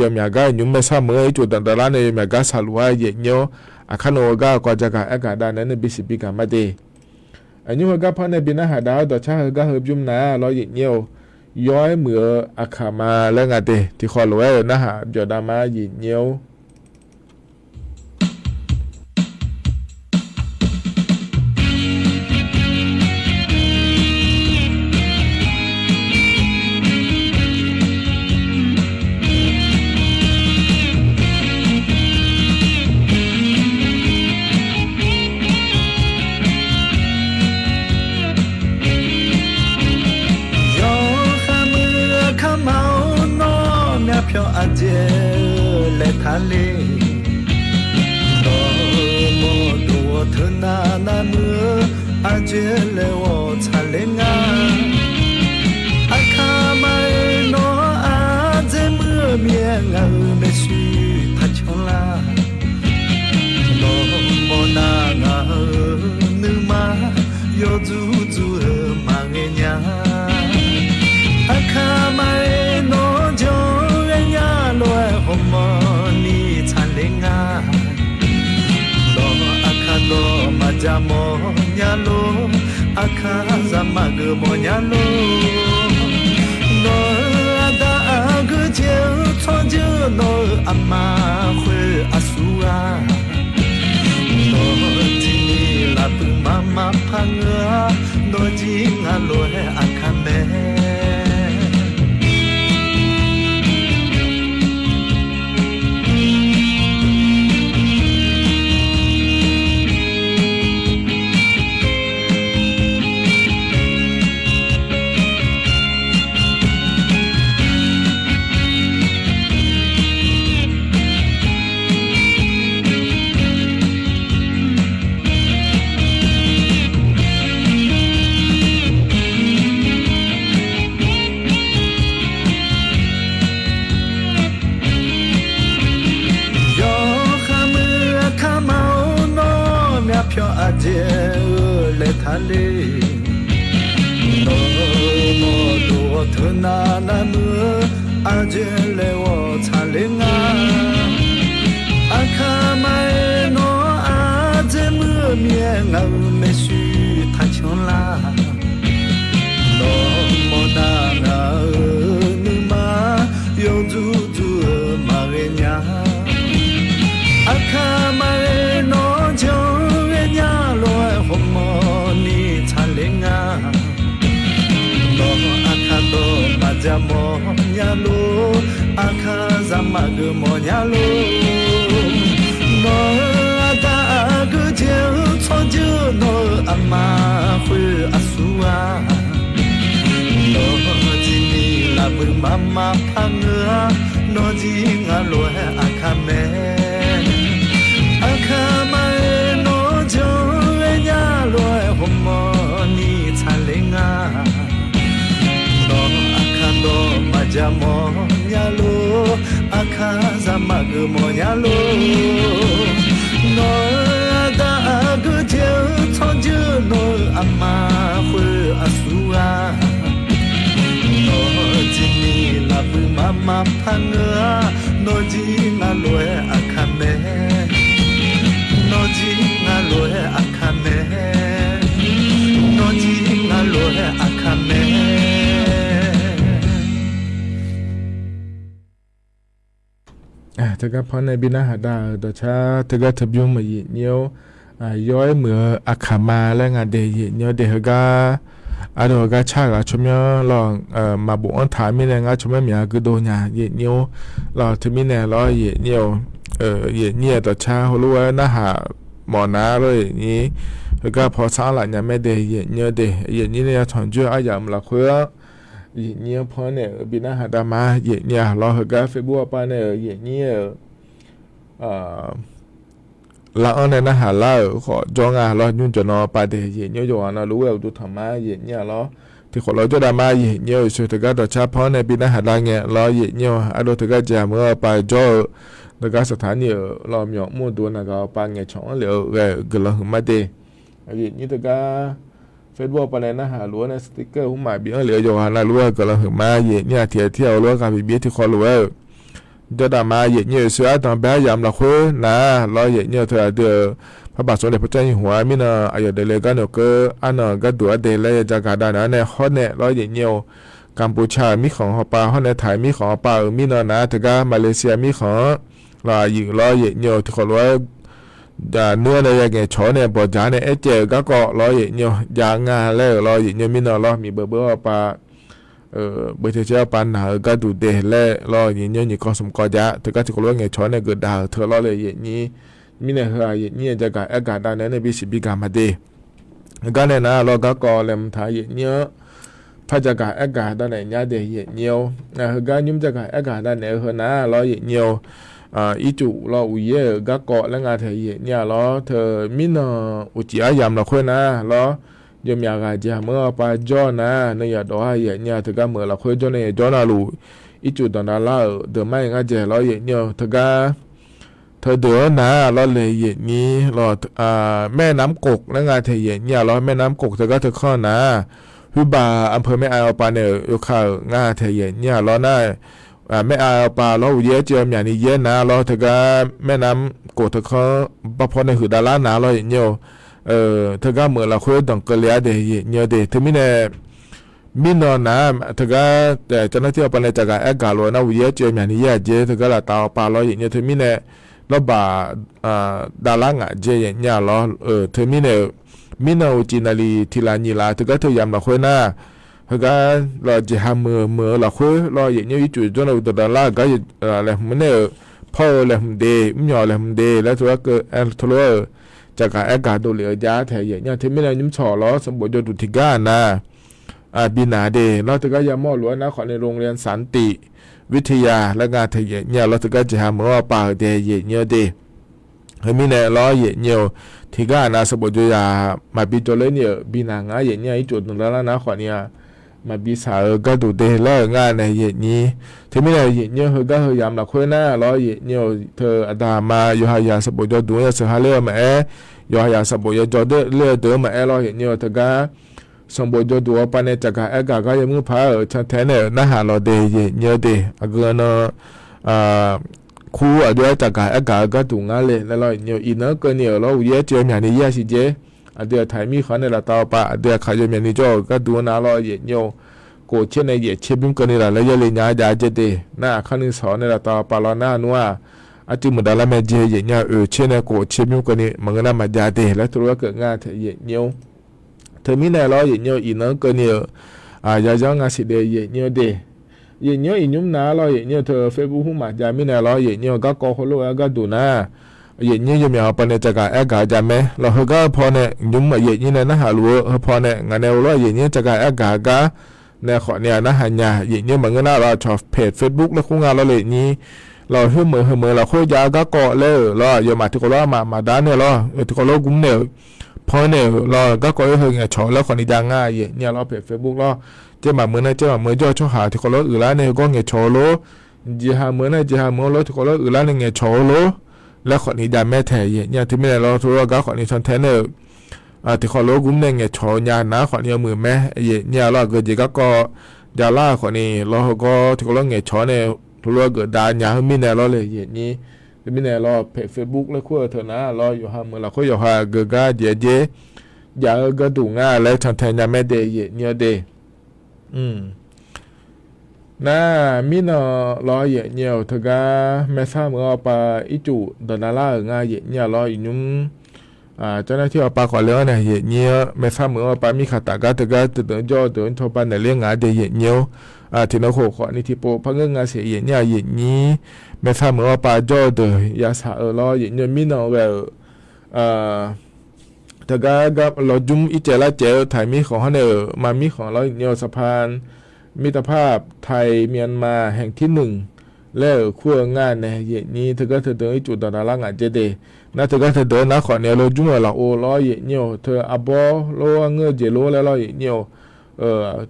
yawmyaq gar nymr maersar meuq-anr ircuf danqdavlar nae yawmyaq gar saqluf-aer yaeqnyir-or. Aqkar nawq-eu gar-eu kawv jaqgaq aergaq dav naeq-aer nae bisiq bigaq ma de. Aqnymr heugar par nae bi narhaq dav-awr dawqcar heugar heu bymr nar lawr yaeqnyir-or. Yawr-aer muiq-eu aqkaq ma laer nga de tiqkhawf lof-aer-euq narhaq byawq dav ma yaeqnyir-or. Yawqha muiq-eu kama-or, nawr myavpyawq aqjeq-eu laeqtaq le. Dawqmawr dov-awr teunav navmuiq-eu aqjeq laeq-awr tsaqler nga. Aqkaqma-aer nawr ardzae muiq-eu mir-aer ngaq-euq maershuir taq canlar. Nawr mawrnav ngaq-euq nuima yawdzuq dzuq-eu maqghae nya. Aqkaqma-aer nawr janr ghae nya lof-aer hawmawr ni tsaqler nga. Nawr aqkaq dawq maqja mawr nya lor, aqkaq zaq maqgeuf mawr nya lor. Nawq-euq aqda aqgeu jeq-eu tsawrjeuq nawq-euq aqma khoer aqsur ghaq. Nawq-eu tiqni lafpuiq mama par ngeur-a, nawq jir nga lof-aer aqkaq mae. Yawqha muiq-eu kama-or, nawr myavpyawq aqjeq-eu laeqtaq le. Nawr mawrdo-awr teunav navmuiq-eu aqjeq laeq-awr tsaqler nga. Aqkaqma-aer nawr ardzae muiq-eu mir-aer ngaq-euq maershuir taq canlar. Nawr mawrnav ngaq-euq nuima yawdzuq dzuq-eu maqghae nya. Aqkaqma-aer nawr janr Aqkaqzaq maqgeuf mawf nya lor. Nawq-euq aqda aqgeu jeq-eu tsawrjeuq nawq-euq aqma khoer aqsur-a. Nawq-euq jini lafbuiq mama paq ngeur-a. Nawq jir nga lof-aer aqkaq mae. Aqkaq ma-aer nawq janr-aer nya lof-aer hawmawr ni tsaqler nga. Nawq aqkaq dawq maqja mawf nya lor. Aqkaqzaq maqgeuf mawf nya lor. Nawq-euq aqda aqgeu jeq-eu tsawrjeuq nawq-euq aqma khoer aqsur-a. Nawq jini lafbuiq mama paq ngeur-a. Nawq jir nga lof-aer aqkaq mae. Nawq jir nga lof-aer aqkaq mae. Nawq jir nga lof-aer aqkaq mae. Teugar panr nae bi narhaq dav-euq dawqcar teugar teubymr maq yaeq nyir-awr, yawr-aer muiq-eu aqkaq ma laer nga de yaeq nyir-awr de heugar, ardov heugar car-euq aqcawq myanr lawr, maqbof-anr taq mirnae ngar cawq myanr myaq-a guirdov nya yaeq nyir-awr lawr. Teumirnae lawr yaeq nyir-awr, yaeq nyir-aer dawqcar heulof-aer narhaq mawf nar lawr yaeq nyir. Heugar paw sar-anr laf nya mae de yaeq nyir-awr de yaeq nyir nae ya tanqjoer aryamq lafkhoer-anr yaeq nyir-anr panr nae-euq bi narhaq dav ma yaeq nyir-a lawr. Heugar Facebook-awr pav nae-euq yaeq nyir-euq lar-anr nae narhaq lar-euq khawf jawr nga lawr. Nymr jawq nan pav de yaeq nyir-awr yawqghaq navluf-aer uqduq tanq ma yaeq nyir-a lawr. Tiqkhawf lawr jawr dav ma yaeq nyir-awr, yawqshoeq teugar dawqcar panr nae bi narhaq dav ngae lawr yaeq nyir-awr, ardov teugar jeq-aq meuq-anr pav jawr-eu deugar saqtaq nir-euq lawr myawq mr-eu duq naqgaq-awr pav ngaeqcawq-anr lef-eu ghae-euq guiqlanq huiqma de. Yaeq nyir teugar Facebook-awr pav nae narhaq luf-anr nae sticker hmq maf bif-anr lef-eu yawqghaq navluf-aer guiqlanq huiqma yaeq nyir-a. Tiq ghaq tir ghaq heulof-aer ghaq bif bif-aer tiqkhawf lof-aer-euq jawr dav ma yaeq nyir-euq. Yawshoeq ardanq bae aryamq lafkhoer nar lawr yaeq nyir-awr teu aqdui-euq parbanq sanq daef paw car nyiq hmq-a mirnan aqyawf daefle gar nawq keuv arnan-euq gharduq arde laer ya jagaq dav naeq-anr nae hawr nae lawr yaeq nyir-awr, Kampuchea-euq mirkhanq hawpav hawr nae taq-euq mirkhanq hawpav-euq mirnan nar teugar Malaysia mirkhanq-anr lawr aqyuif lawr yaeq nyir-awr tiqkhawf lof-aer nuir-anr nae ya ngaeqcawq-awr nae bawqjaq-anr nae aercaev-euq garkawv lawr yaeq nyir-awr jav nga laer-euq lawr yaeq nyir-awr mirnan lawr miqbeuv beuv-awr pav beuv caev caev-awr pav naq-euq gharduq de laer lawr yaeq nyir-awr nyiq kawv smq kawv jav teugar tiqkhawf lof-aer ngaeqcawq-awr nae geufdaq-euq teu lawr le yaeq nyir. Mirnae heu-aq yaeq nyir-aer jagaq aergaq dav naeq-anr nae bisiq bi gaq ma de. Heugar nae nar lawr garkawv laeqhmq taq yaeq nyir-anr par jagaq aergaq dav naeq nya de yaeq nyir-awr. Heugar nymr jagaq aergaq dav naeq-eu heu nar lawr yaeq nyir-awr, ircuf lawr uqyaer-euq garkawv laer nga taeq yaeq nyir-a lawr. Teu mirnan uqcif aryamq lafkhoer nar lawr, yawmyaq ghaq jeq-aq meuq-anr pav jawr nar nuiyaq dawq-a yaeq nyir-a. Teugar meuq lafkhoer jawr nae yajawr navluf, ircuf danqdav lar-euq deuq mar-aer ngar jaeq lawr yaeq nyir-awr teugar teudeuq-anr nar lawr le yaeq nyir lawr, แม่น้ำกก laer nga taeq yaeq nyir-a lawr. แม่น้ำกก teugar teukanr nar, ห้วยบา อำเภอแม่อาย awr pav nae-euq yawkaq-euq nga taeq yaeq nyir-a lawr nar, แม่อาย awr pav lawr uqyaer caev-eu myaqni yaer nar lawr teugar แม่น้ำกก teukanr barpaw nae huiqdav lar nar lawr yaeq nyir-awr, teugar meuq lafkhoer danqkeuv le-a de yaeq nyir-awr de. Teumirnae mirnan nar teugar เจ้าหน้าที่ awr pav nae caqgaq aergaq lof-aer nar uqyaer caev-eu myaqni yaer-aq jer teugar laftav-awr pav lawr yaeq nyir-awr teumirnae lawrbaq davlar ngaq jer yaeq nyir-a lawr. Teumirnae-euq mirnan uqcif naqliq tiq laf nyiq laf teugar teu yamq lafkhoer nar, heugar lawr jeqha meuq-eu meuq-eu lafkhoer lawr yaeq nyir-awr ircuf jawr nae uqdanq davlar-euq gar laeqhmq nae-euq pawr-eu laeqhmq de, mrmyawq laeqhmq de laer teulof-aer keuv teulof-aer-euq caqgaq aergaq dovlef-eu jav taeq yaeq nyir-a. Teumirnae nymr tsawq lawr sanqbof jawrduq tiqgar-aq nar bi naq de lawr teugar yamawr-eu lof-aer nar khawf ni โรงเรียนสันติวิทยา laer nga taeq yaeq nyir-a lawr teugar jeqha meuq-anr pav-euq de yaeq nyir-awr de. Heumirnae lawr yaeq nyir-awr tiqgar-aq nar sanqbof jawrzaq maqbi jawrler ni-euq bi naq ngar yaeq nyir-a. Ircuf danqdav lar nar khawf ni-a maqbi saq-eu gharduq de laer-euq ngar nae yaeq nyir. Teumirnae yaeq nyir-awr heugar heu yamq lafkhoer nar lawr yaeq nyir-awr teu aqda aqma yawqhayaq sanqbof jawrduq-anr yasheuq ha ler-eu maqaer, yawqhayaq sanqbof yajawr ler-eu deuq-anr maqaer lawr yaeq nyir-awr teugar sanqbof jawrduq-awr pav nae caqgaq aergaq gar yamr paq-aer-euq cantae nae-euq narhaq lawq de yaeq nyir-awr de. Aqgeu nan kur aqjox-aer caqgaq aergaq-eu gharduq ngar le laer lawr yaeq nyir-awr iqnan-anr keuvni-euq lawr uqyaer caev-eu myaqni yaer-a siq jer. Aqdui aqtaq-iq mirkhanq-anr nae laftav-awr pav aqdui aqkaq yawmyaq ni jawr-euq gharduq-anr nar lawr yaeq nyir-awr kof tser nae yaeq tser bymr keuvni laf laer yaerle nya-a jav-a jer de. Nar aqkar nuisawq-awr nae laftav-awr pav lawr nar nmr-aq arcuiv muiqdav lar mae jer yaeq nyir-a. Oeq tser nae kof tser bymr keuvni maqngeur nar maqjav de laer teulof-aer keuv ngar taeq yaeq nyir-awr. Teumirnae lawr yaeq nyir-awr iqnan-anr keuvni-euq yayanr nga siq de yaeq nyir-awr de. Yaeqnyir-anr iqnymr nar lawr, yaeqnyir-eu teu Facebook hmq maqjav mirnae lawr, yaeqnyir-eu garkawv heulof-aer gharduq nar, yaeqnyir yawmyaq-eu paw nae tsafgaq aergaq-eu jav mae. Lawq, heugar-eu paw nae iqnymr yaeqnyir nae narhaq luf-eu heu paw nae ngaq nae ghov lawr, yaeqnyir tsafgaq aergaq-eu gar nae khawfni-aq narhaq nya. Yaeqnyir maqngeur nar lawr, aqcawq pae Facebook laer khoer nga lawr le nyir. Lawq, khoermeuq heumeuq lafkhoer jav-eu garkawv laer-euq lawr, yawmaf tiqkawv lof-aer maqmaqdar nae lawr, tiqkawv lof gmr nae-euq, paw nae-euq lawr, garkawv-aer heu ngaeqcawq laer khawfni jav nga, yaeqnyir lawr pae Facebook lawr. Caev maqmeuq nar caev maqmeuq jawr-eu tsawrhaq tiqkawv lof uiqlar nae gawr ngaeqcawq-eu lor. Jeqha meuq nar jeqha meuq-eu lor, tiqkawv lof uiqlar nae ngaeqcawq-eu lor laer khawfni jav mae taeq, yaeqnyir teumirnae lawr, teulof-aer gar khawfni cantae nae-euq, tiqkawv lof gmr nae ngaeqcawq-eu nya nar khawfni yawmuiq mae, yaeqnyir-a lawr. Aqgeujeq garkawv javlar-eu khawfni lawr, heugawr tiqkawv lof ngaeqcawq-awr nae teulof-aer geufdav nya-eu mirnae lawr le, yaeqnyir. Teumirnae lawr, pae Facebook laer kur-eu teu nar lawr, yawqha meuq lafkhoer yawqha geugar jeq-aer jer jav-eu gharduq nga laer cantae nya mae de, yaeqnyir-eu de. Nar mirnan lawr, yaeqnyir-euq teugar maersar meuq-anr awqpav ircuf danqdav lar-euq nga, yaeqnyir-a lawr, iqnymr เจ้าหน้าที่ awqpav khawf le-anr nae yaeqnyir-anr maersar meuq-anr awqpav mirkhanq taf gar teugar teudeuq jawr-eu deuq-anr cawba naeqler nga de, yaeqnyir-or. Tiqnan khof khawfni tiqpov par ngeur nga siq, yaeqnyir-aq yaeqnyir maersar meuq-anr awqpav jawr-eu deuq yasaq-eu lawr, yaeqnyir-eu mirnan ghae-euq teugar gar lawjmr ircaev lar caev-eu taq mirkhanq hawr nae-euq ma mirkhanq lawr, yaeqnyir-eu สะพานมิตรภาพไทยเมียนมา แห่งที่หนึ่ง laer-euq kur-eu nga nae, yaeqnyir teugar teudeuq ircuf danqdav lar ngaq dzae de. Nar teugar teudeuq nar khawfni lawjmr-euq lafov lawr, yaeqnyir-euq teu arbawr lor, arngeur-eu jeq lor laer lawr, yaeqnyir-euq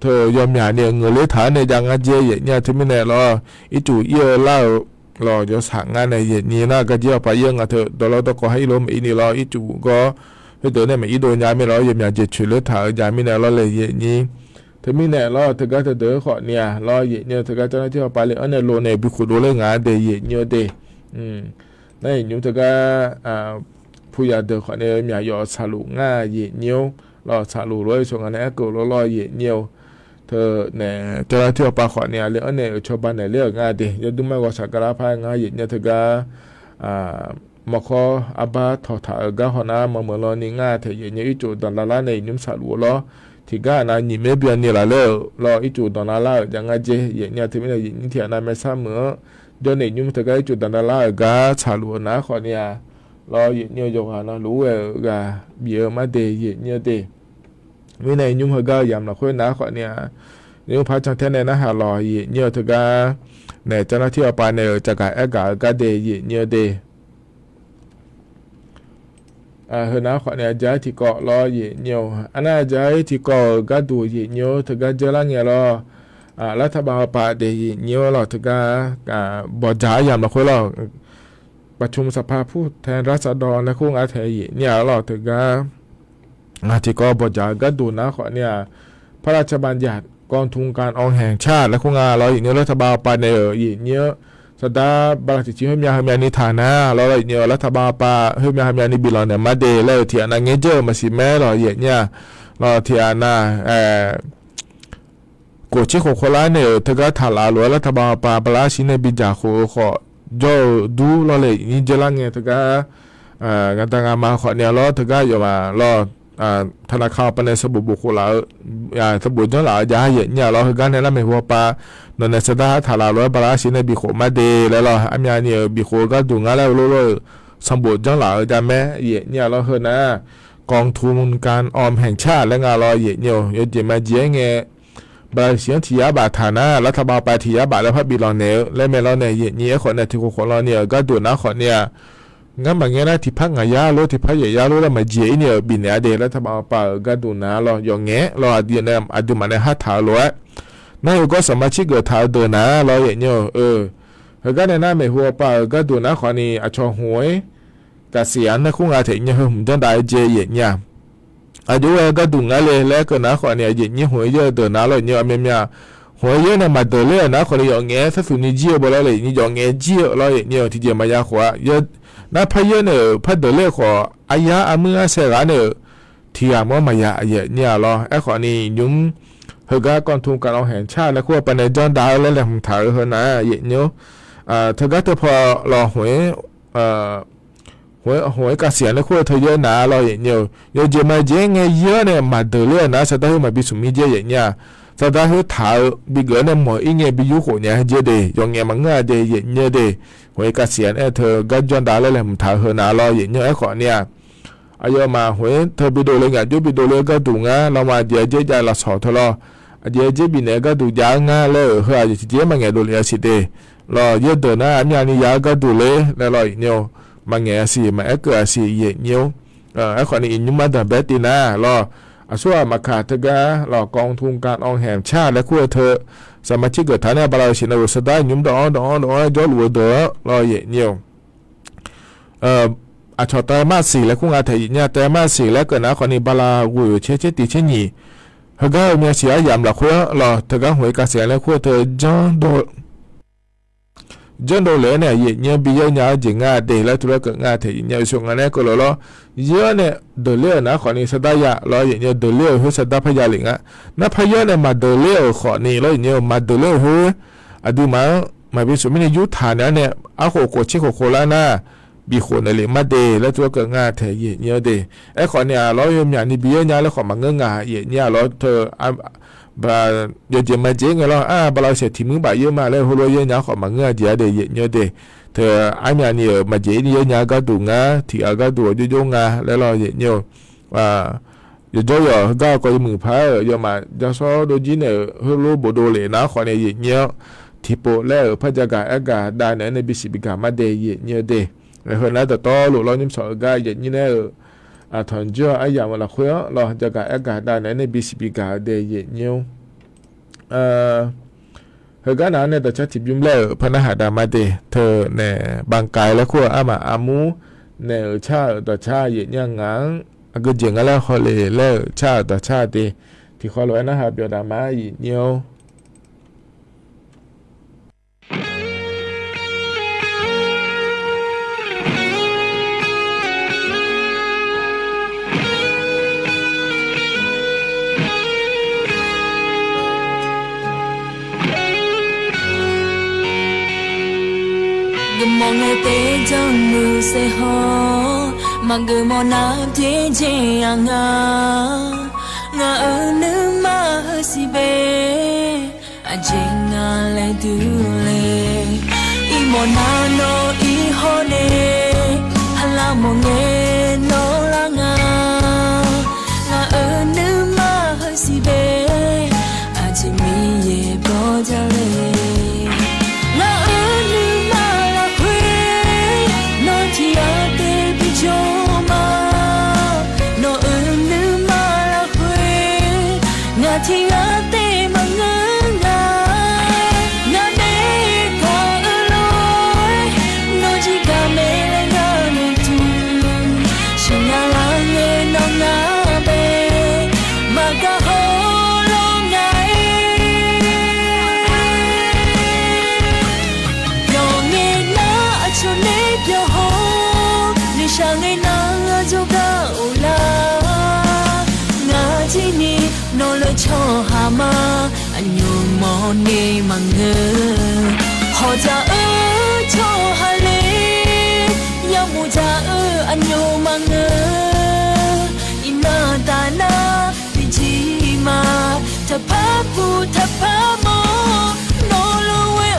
teu yawmyaq ni-euq ngeuqler taq-anr nae jav ngar dzae, yaeqnyir-a teumirnae lawr, ircuf ir-eu lar-euq lawq yawshaq ngar nae, yaeqnyir nar garjir awqpav ir-eu nga teu dawqlawr dawqkawv har ir lof maqir ni lawr, ircuf gawr khoerdeuq nae maqir dov nya mirnae lawr, yawmyaq jeq coeq ler taq-eu jav mirnae lawr le, yaeqnyir. Teumirnae lawr, teugar teudeuq khawfni-aq lawr, yaeqnyir-eu teugar เจ้าหน้าที่ awqpav le-anr nae lo nae bi khof dovler nga de, yaeqnyir-eu de. Nar iqnymr teugar puyaq deuq khawfni myaq yawf saqluf ngar, yaeqnyir-or. Lawq, saqluf lof-aer yawsawq nga nae aerkeuv lof lawr, yaeqnyir-eu teu nae เจ้าหน้าที่ awqpav khawfni-aq le-anr nae-euq cawba naeqler-euq nga de. Yawdur mar ghawqshaq gar lar par-aer ngar yaeqnyir-eu teugar mawrkawr arbar tawqtaq-euq gar hawnar maqmeuq lan ni ngar taeq, yaeqnyir ircuf danqdav lar nae iqnymr saqluf-eu lawr. Tiqgar aqnav nyiq maer byan ni laf ler-euq lawr, ircuf danqdav lar-euq jav ngar dzae, yaeqnyir-a teumirnae yaeqnyir tiq aqnav maersar meuq-anr jawr nae iqnymr teugar ircuf danqdav lar-euq gar saqluf-eu nar khawfni-aq lawr, yaeqnyir-eu yawqghaq navluf-ur ghae-euq ghaq bif-eu mar de, yaeqnyir-eu de. Mirnae iqnymr heugar-eu yamq lafkhoer nar khawfni-aq, iqnymr par cantae nae narhaq lawq, yaeqnyir-eu teugar nae เจ้าหน้าที่ awqpav nae-euq tsafgaq aergaq-eu gar de, yaeqnyir-eu de. Heunar khawfni-aq jar-aer tiqkawv lawr, yaeqnyir-or. Arnar jar-aer tiqkawv-euq gharduq yaeqnyir-or, teugar dzeurlar ngae lawr. Lartaqbav awqpav de, yaeqnyir-or lawq, teugar bawqdzaq-aer yamq lafkhoer lawr, ประชุมสภาผู้แทนราษฎร laer khoer nga taeq, yaeqnyir-a lawq, teugar ngaq tiqkawv bawqdzaq-eu gharduq nar khawfni-aq, พระราชบัญญัติกองทุนการออมแห่งชาติ laer khoer nga lawr, yaeqnyir-or. Lartaqbav awqpav nae-euq yaeqnyir-or, saqdaq bala tiqciv khoermyav heumyav ni taq nar lawr, yaeqnyir-or. Lartaqbav awqpav khoermyav heumyav ni biflanq naeq mar de laer-euq tiq aqnav ngaer dzeur-eu maqsiq maer lawq, yaeqnyir-a lawq, tiq aqnav kof tser khof khof lar nae-euq teugar taqlaf lof-aer lartaqbav awqpav bala arsiq nae bidzaq khof-eu khawf jawr-eu dur lawr le, yaeqnyir dzeurlar ngae teugar ngaqda ngaqma khawfni-a lawr, teugar yawfmaf lawr, ธนาคาร awqpav nae sanqbof bof khof laf-eu, sanqbof janr laf-eu jav-aer yaeqnyir-a lawr, heugar nae lar maeqhu awqpav nawq nae saqdaq taqlaf lof-aer bala arsiq nae bif khof mar de laer lawr, armyavni-euq bif khof-eu gharduq ngar laer-eu lor-eu sanqbof janr laf-eu jav mae, yaeqnyir-a lawr. Heunar กองทุนการออมแห่งชาติ laer nga lawr, yaeqnyir-or. Yawjeq maqjeq-aer ngae bala arsiq-anr tiq yar baf taq nar, lartaqbav awqpav tiq yar baf laer par biflanq naeq-eu laer mae lawr nae, yaeqnyir-aer khawfni tiq khof khof lan ni-euq gharduq nar khawfni-aq, ngar maqngaer nar tiqpar ngaq yar lor, tiqpar yaeq yar lor laer maqjeq-ir ni-euq bifnaeq-a de. Lartaqbav awqpav-euq gharduq nar lawr, yawf ngaef lawr, aqduimaf nae har taq-eu lof-aer nar, yawgawr saqma cirgeuf taq-eu deuq nar lawr, yaeqnyir-or. Heugar nae nar maeqhu awqpav-euq gharduq nar khawfni aqcawq หวยเกษียณ laer khoer nga taeq, yaeqnyir heu hmq janr dav-eu jeq yaeqnyir-a. Aqjox-aer gharduq ngar le laer keuv nar khawfni-aq, yaeqnyir หวย yar-eu deuq nar lawr, yaeqnyir-or. Armyavmyav หวย yar nae maqdeuq ler-euq nar khawfni yawf ngaef-aer sarsuq ni jir-eu baw lawr le, yaeqnyir yawf ngaef jir-eu lawr, yaeqnyir-or. Tiqjeq maqya khof-a, nar par yar nae-euq par deuq ler-eu khawf, aryar armuir arsae ghaq nae-euq tiq ghaq mawr maqya yaeqnyir-a lawr. Aerkhawfni nymr heugar กองทุนการออมแห่งชาติ laer khoer awqpav nae janr dav-eu laer laeqhmq taq-eu heunar yaeqnyir-or. Teugar teupaw lawr หวยเกษียณ laer khoer-eu teu yar nar lawr, yaeqnyir-or. Yawjeq maqjeq-aer ngae yar nae maqdeuq ler-eu nar saqdaq heu maqbi smq mir jaer yaeqnyir-a. sardar khoertaq-eu bigeuf-awr nae mawq-ir ngae bi yur khof nya-aer jir de, yawqngaef maqngeur-a de, yaef nyir-eu de. Khoer kasiq-a nae teu gar janr dav laer laeqhmq taq-eu heu nav lawr, yaef nyir-eu. Aerkhawf ni-aq, aqyawfmaf khoer teu bi dovle ngaq jov bi dovle-eu gharduq ngar lawr ma, aqjeq-aer jaer jav lafsawq teu lawr, aqjeq-aer jaer bifnaeq-eu gharduq jav-eu ngar laer-euq heu-aq, yawqjeq jeq-aer maqngaeq dovle-a siq de. Lawr, yaerdeuq nar aqmyavni ya-eu gharduq le laer lawr, yaef nyir-eu. Maqngaeq-a siq, maqaer keuv-a siq, yaef nyir-eu. Aerkhawf ni iqnymr mar danqbae tiv nar lawr, aqsurghaq maqkaq teugar lawr, กองทุนการออมแห่งชาติ laer kur-eu teu, saqmaq cirgeuf taq nae bala-eu siq na-euq sardar iqnymr dawv-anr dawv-anr dawv-anr jawrluf-eu deuq-anr lawr, yaef nyir-eu. Aqcawq ไตรมาสสี่ laer kur nga taeq, yaef nyir-a. ไตรมาสสี่ laer keuv nar khawf ni bala ghoeq-euq caer caer tiq caer nyiq, heugar-eu myavsiq aryamq lafkhoer-anr lawr, teugar hmq-eu kasiq laer kur-eu teu, janrdov lef-aer nae yaef nyir-anr bi yaer nya-eu jeq nga de laer tuvlar keuv nga taeq, yaef nyir-a. Oeqsoeq nga nae keuv lawq lawr, yaer-anr nae deuqler-euq nar khawf ni sardar ya lawr, yaef nyir-a. Deuqler-euq khoer sardar parya lef nga. Nar parya nae maqdeuqler-euq khawf ni lawr, yaef nyir-a. Maqdeuqler-euq khoer aqduimaf-anr maqbi smq mirnae yurtaq naeq-aer nae, arkhof khof tser khof khof lar nar, bifkhof naeq lef mar de laer tuvlar keuv nga taeq, yaef nyir-a de. Aerkhawf ni-aq lawr, yawmyaq ni bi yaer nya laer khawf maqngeur nga, yaef nyir-a lawr teu. Yawqjeq maqjeq ngae lawr, ar bala-eu saeq tiq muir baf yaer ma laer heulof yaer nya khawf maqngeur-a jeq-a de, yaef nyir-a de. Teu armyavni-euq maqjeq-ir ni yaer nya-eu gharduq ngar, tiq ghaq gharduq-eu jov jov nga laer lawr, yaef nyir-eu. Yawqjawr yawq heugar-eu kawv yawmuiq paq-aer-euq yawmaf jarsawr dovjir naeq-euq heulof bofdov lef nar khawf ni yaef nyir-anr, tiqpov laer-euq par jagaq aergaq dav naeq-aer nae bisiq bigaq mar de, yaef nyir-a de. Heu nar dawqtawvluf lawr, nymrshawq-eu gar yaef nyir nae-euq tanqjir-eu aryamq-eu lafkhoer-anr lawr, jagaq aergaq dav naeq-aer nae bisiq bigaq-eu de, yaef nyir-a. Heugar nav-anr nae dawqcar tiqbymr laer-euq par narhaq dav mar de. Teu nae บางกราย laer kur-eu armaf armur naeq-euq car-euq dawqcar yaef nyir-a. Ngaq-anr aqgeujeq nga laer hawle laer-euq car-euq dawqcar de. Tiqkhawv lof-aer narhaq byawq dav mar, yaef nyir-a. Geufmawf ngae taef-aer janrluf saef haw, maqgeufmawf nar byaerdzae-a nga. Ngaq-euq nuima heusiq bae, aqjeq nga laer durle. Iqmawf nar nawr ir hawr nae, halar mawf ngae nawr lar nga. Ngaq-euq nuima heusiq bae, aqjeq Miqyaer bawr jale. Ngaq-euq nuima lafkhoer, nawr tiq ghaq taef bijawr ma. Nawq-euq nuima lafkhoer, ngaq tiq ghaq taef maqngeur nga. Ngaq nae kawq-eu lof-aer, nawq jir gaq mae laer ngar noeqtmq. Sheuq nga lar ngae nawr ngar bae, maqgaq hawlawr nga-aer. Byawq ngae nar aqcawq nae byawq haw, noeqshaq ngae nar jawrgar of lar. Ngaq jir ni nawq lef tsawrhaq ma, aqnymr mawrni maqngeur. Hawq dzaq-eu tsawrhaq le, yamq dzaq-eu aqnymr maqngeur. Iqnan taf nar tiqjir ma, taqpar puq taqpar mawr, nawq lof ghoe-eu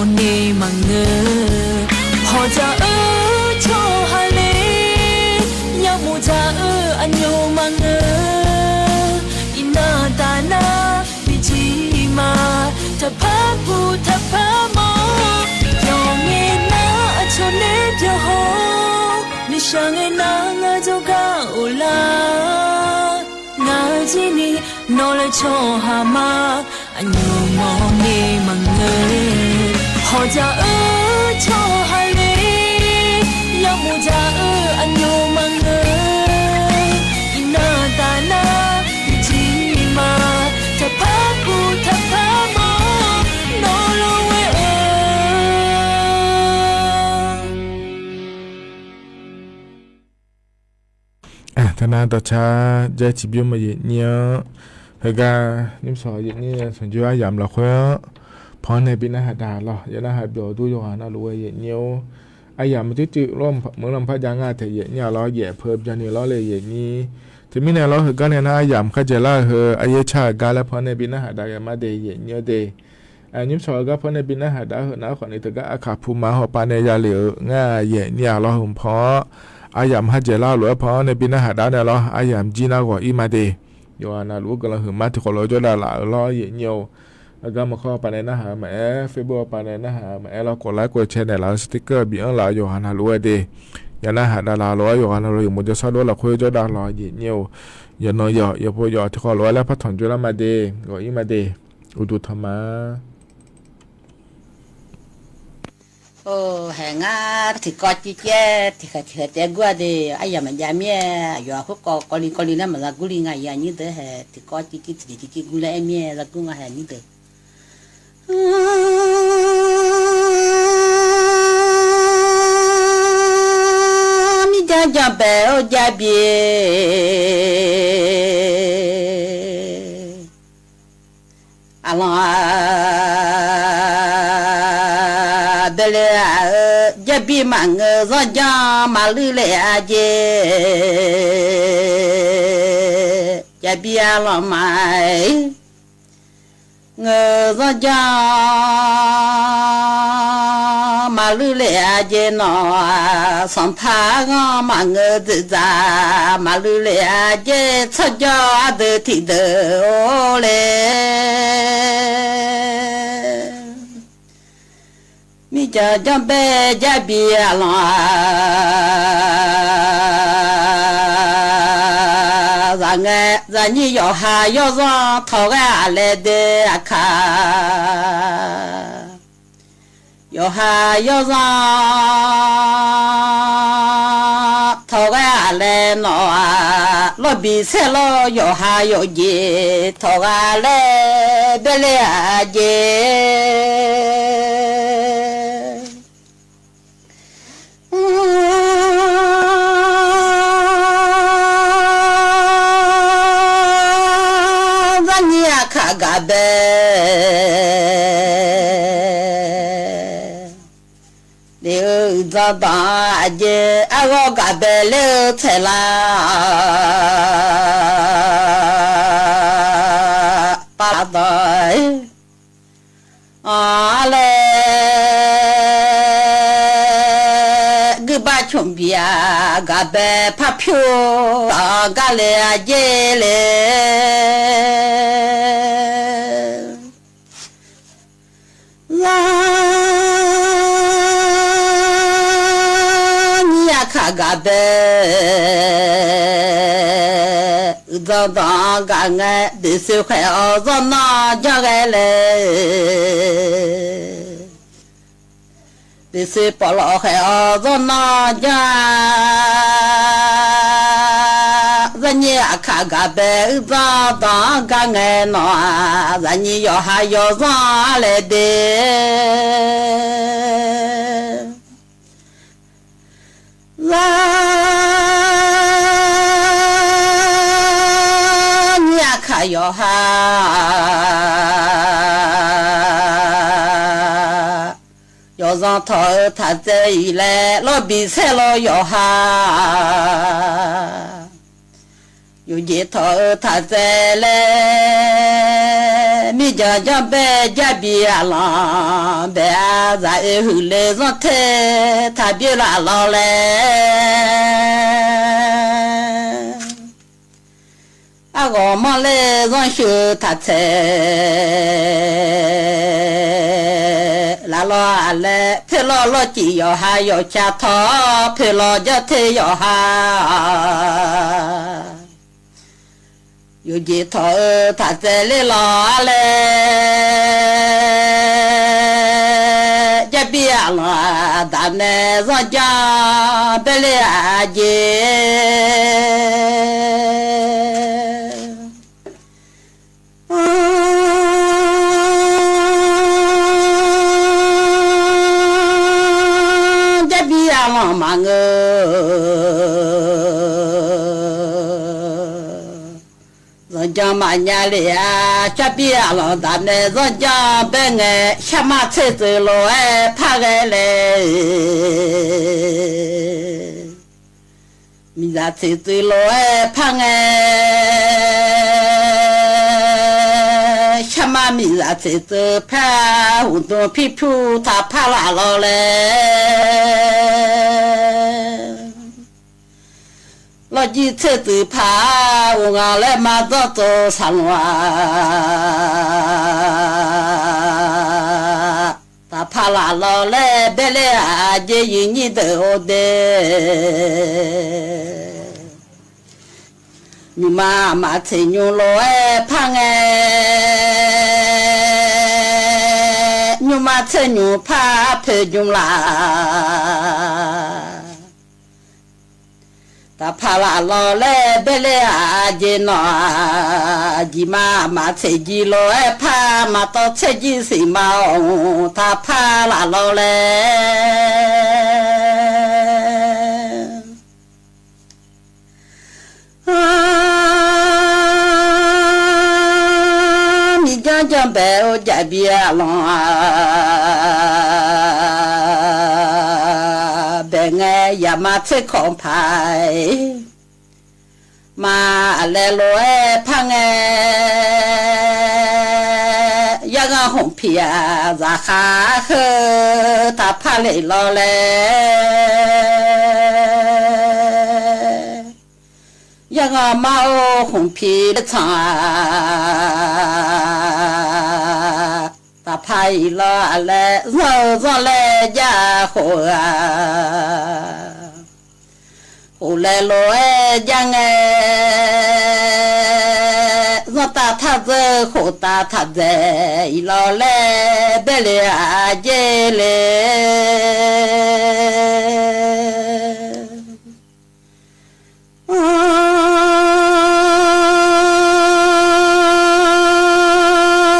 mawrni maqngeur. Hawqdzaq-eu tsawrhaq le, yamq dzaq-eu aqnymq maqngeur. Iqnan taf nar bijir ma, taqpar puq taqpar mawr. Yawqngae nar aqcawq nae byanhaw, nuishaq ngae nar ngar jawrgar of lar. Ngar jir ni nawq laer tsawrhaq ma, aqnymq mawrni maqngeur. Hawqdzaq-eu tsawrhaq le, yamq dzaq-eu aqnymq maqngeur. Iqnan taf nar bijir ma, taqpar puq taqpar mawr, nawq lof ghae-eu Taqnar dawqcar jaer tiqbymr maq yaeqnyir-anr, heugar nymrsawq yaeqnyir sanqjox aryamq lafkhoer-anr, pan-anr nae bi narhaq daq lawr. Yaw narhaq byawq dur yawqghaq navluf-aer yaeqnyir-or. Aryamq tiqtiv meuq lanr par jav ngar taef yaeqnyir-a lawr, yaef peu byanni lawr le yaeqnyir. Teumirnae lawr, heugar nae nar aryamq kharjaelar-eu heu aryaer car-euq gar laer pan-anr nae bi narhaq daq ghae ma de yaeqnyir-awr de. Nymrsawq-eu gar pan-anr nae bi narhaq daq-ar heu nar khawfni teugar aqkaq puma hawpav nae yale-euq ngar yaeqnyir-a lawr heu pan-awr, aryamq kharjaelar-eu lof-aer pan-anr nae bi narhaq daq-ar nae lawr, aryamq jir nar ghawq-ir ma de. Yawqghaq navluf-aer guiqlanq huiqma tiqkhawf lof-aer jawrdav laf-eu lawr yaeqnyir-or. Aqgar maqkawr hawpav nae narhaq-eu maqaer, Facebook hawpav nae narhaq-eu maqaer lawr, กดไลค์ กดแชร์ naeqlaf-eu sticker bi anr laf-eu yawqghaq navluf-aer de. Yaw narhaq daq laf lof-aer yawqghaq navluf yawmuiq jawrshar dov lafkhoer jawrdav lawq yaeqnyir-or. Yawqnan yawq yawqpov yawq tiqkhawf lof-aer laer par tanq dzoerlar ma de. Ghawq-ir ma de. Uqduq tanq ma. Or, haeq ngar tiqkawv civ civ-aer tiqkhaeq tiqkhaeq taef gur-a de. Aryamq maqjav mir-aer, aqyawf-aq khoerkawv kawvli kawvli nar maqza gurli nga. Aqyuif aqnyir deuq haeq tiqkawv civ civ tiqjeq civ civ gur laer aer mir-aer za gur nga haeq nyir deuq. Mirjan janbae-or jav byae, aqlanq-aq, baele-aq-eu, jav byae maqngeur zanrjan maqluir le-a jeq, jav byae aqlanq ma-ir. Ngeur zanrjan maqluir le-a jeq nawq-aq, sanqpaq-aer ghanr maqngeur dzoeqdzaq maqluir le-a jeq tsawrjawr ardeuq tiqdeuq-or le. Mirjan janrbae jarbi aqlanq-aq, zaqngae zaqnyir yawqha yawrzanr tawq ghae-aq laer de aqkaq. Yawqha yawrzanr tawq ghae-aq laer nawq-aq, lawrbi saerlawr yawqha yawqjeq tawq ghae laer baele-aq jeq. Zanrnyir aqkaq gaqbae le-eu uqdzan danq-a aqjeq arghawr gaqbae ler-eu tsaeqlar pavdanq-ir. Anr-a laer guirbav cmq bif-aq gaqbae par pyur-anr gar le-a jeq le. Zanrnyir aqkaq gaqbae uqdzan danq-anr gaq ngae, beqsoe khaeq-awr zanrnar janr ghae laer. Beqsoe pawflawf khaeq-awr zanrnar janr-a. Zanrnyir aqkaq gaqbae uqdzan danq-anr gar ngae nawq-aq, zaqnyiq yawqha yawzanr-a laer de. Zanrnyir aqkaq yawqha yawzanr tawq-eu taq tsaev-iq laer lawrbi saerlawr yawqha yawqjeq tawq-eu taq tsaev laer, Janrjanr bae Jarbi aqlanq bae-a, zaq oe huiq le zanr ter taq byoer laf lawr laer. Arghawq manr ler zanr sheu taq tsaeq laf lawr-aq laer, poerlawr lawrcif yawqha yawqca tawr, poerlawr janr ter yawqha yawqjeq tawq-eu taq tsaev ler lawq-ar laer, Jarbi aqlanq daq nae zanr janr bae ler-aq jeq. Jarbi aqlanq maqngeur, zanr janr maqnya le-a. Jarbi aqlanq daq nae zanr janr bae ngae, sharma tser tsuif lof-aer par ghae laer, miqzaq tser tsuif lof-aer par ngae, sharma miqzaq tser tsuif par, huqdmq pirpyur taq par laf lawr laer, lawrjir tser tsuif par-aq, uqnga laer ma dzawr tsov saqlaq-aq, taq par laf lawr laer bae ler-aq jeq, yif nyir deuq-or de. Nymrma aqma tser nymr lof-aer par ngae, nymrma tser nymr par poeq jmr laf, taq par laf lawr laer bae ler-aq jeq nawq-aq, jiqma aqma tser jiq lof-aer par, maqtawv tser jiq siqma-awq, taq par laf lawr laer. Mirjanr janr bae-or Jarbi aqlanq-aq, bae ngae yaqma tser kawq paq-aer, ma aqlaeq lof-aer par ngae, yarghanr khmqpiq-aq zaqkhav-ar heu, taq par lef lawr laer. Yarghanr mar-or khmqpiq tsanq-aq, taq par-iq lawr-aq laer, zanr-eu zanr laer jav khof-eu-aq, khof laeq lof-aer jav ngae, zanrtav taq dzeur khof tav taq dzaeq-iq lawr laer bae le-aq jeq le.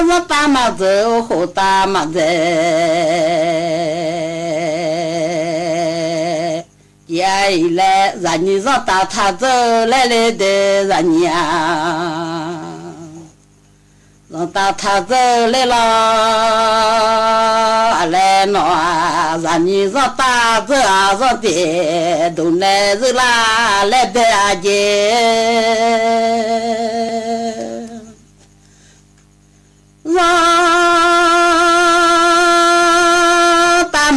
Zanrtav maqdzeur-or khof tav maqdzaeq, jav-iq laer zaqnyiq zanrtav taq dzeur laer le de zaqnyiq-aq. Zanrtav taq dzeur ler lawr-aq laer nawq-aq, zaqnyiq zanrtav dzeur-aq zanrtav duq nae zeur lar laer bae-aq jeq. Zanrtav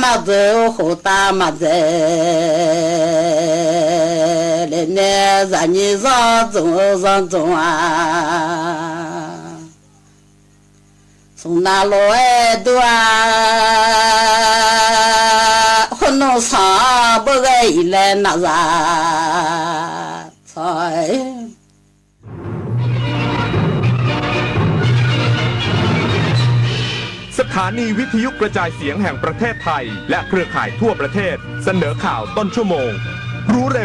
maqdzeur-or khof tav maqdzaeq, le nae zaqnyiq zanr dzmq-eu zanr dzmq-aq, smq nav lof-aer dur-aq, khoer nmr sanq-anr beuv ghae-iq laer naqzaq tsanq-aer สถานีวิทยุกระจายเสียงแห่งประเทศไทยและเครือข่ายทั่วประเทศเสนอข่าวต้นชั่วโมง รู้เร็ว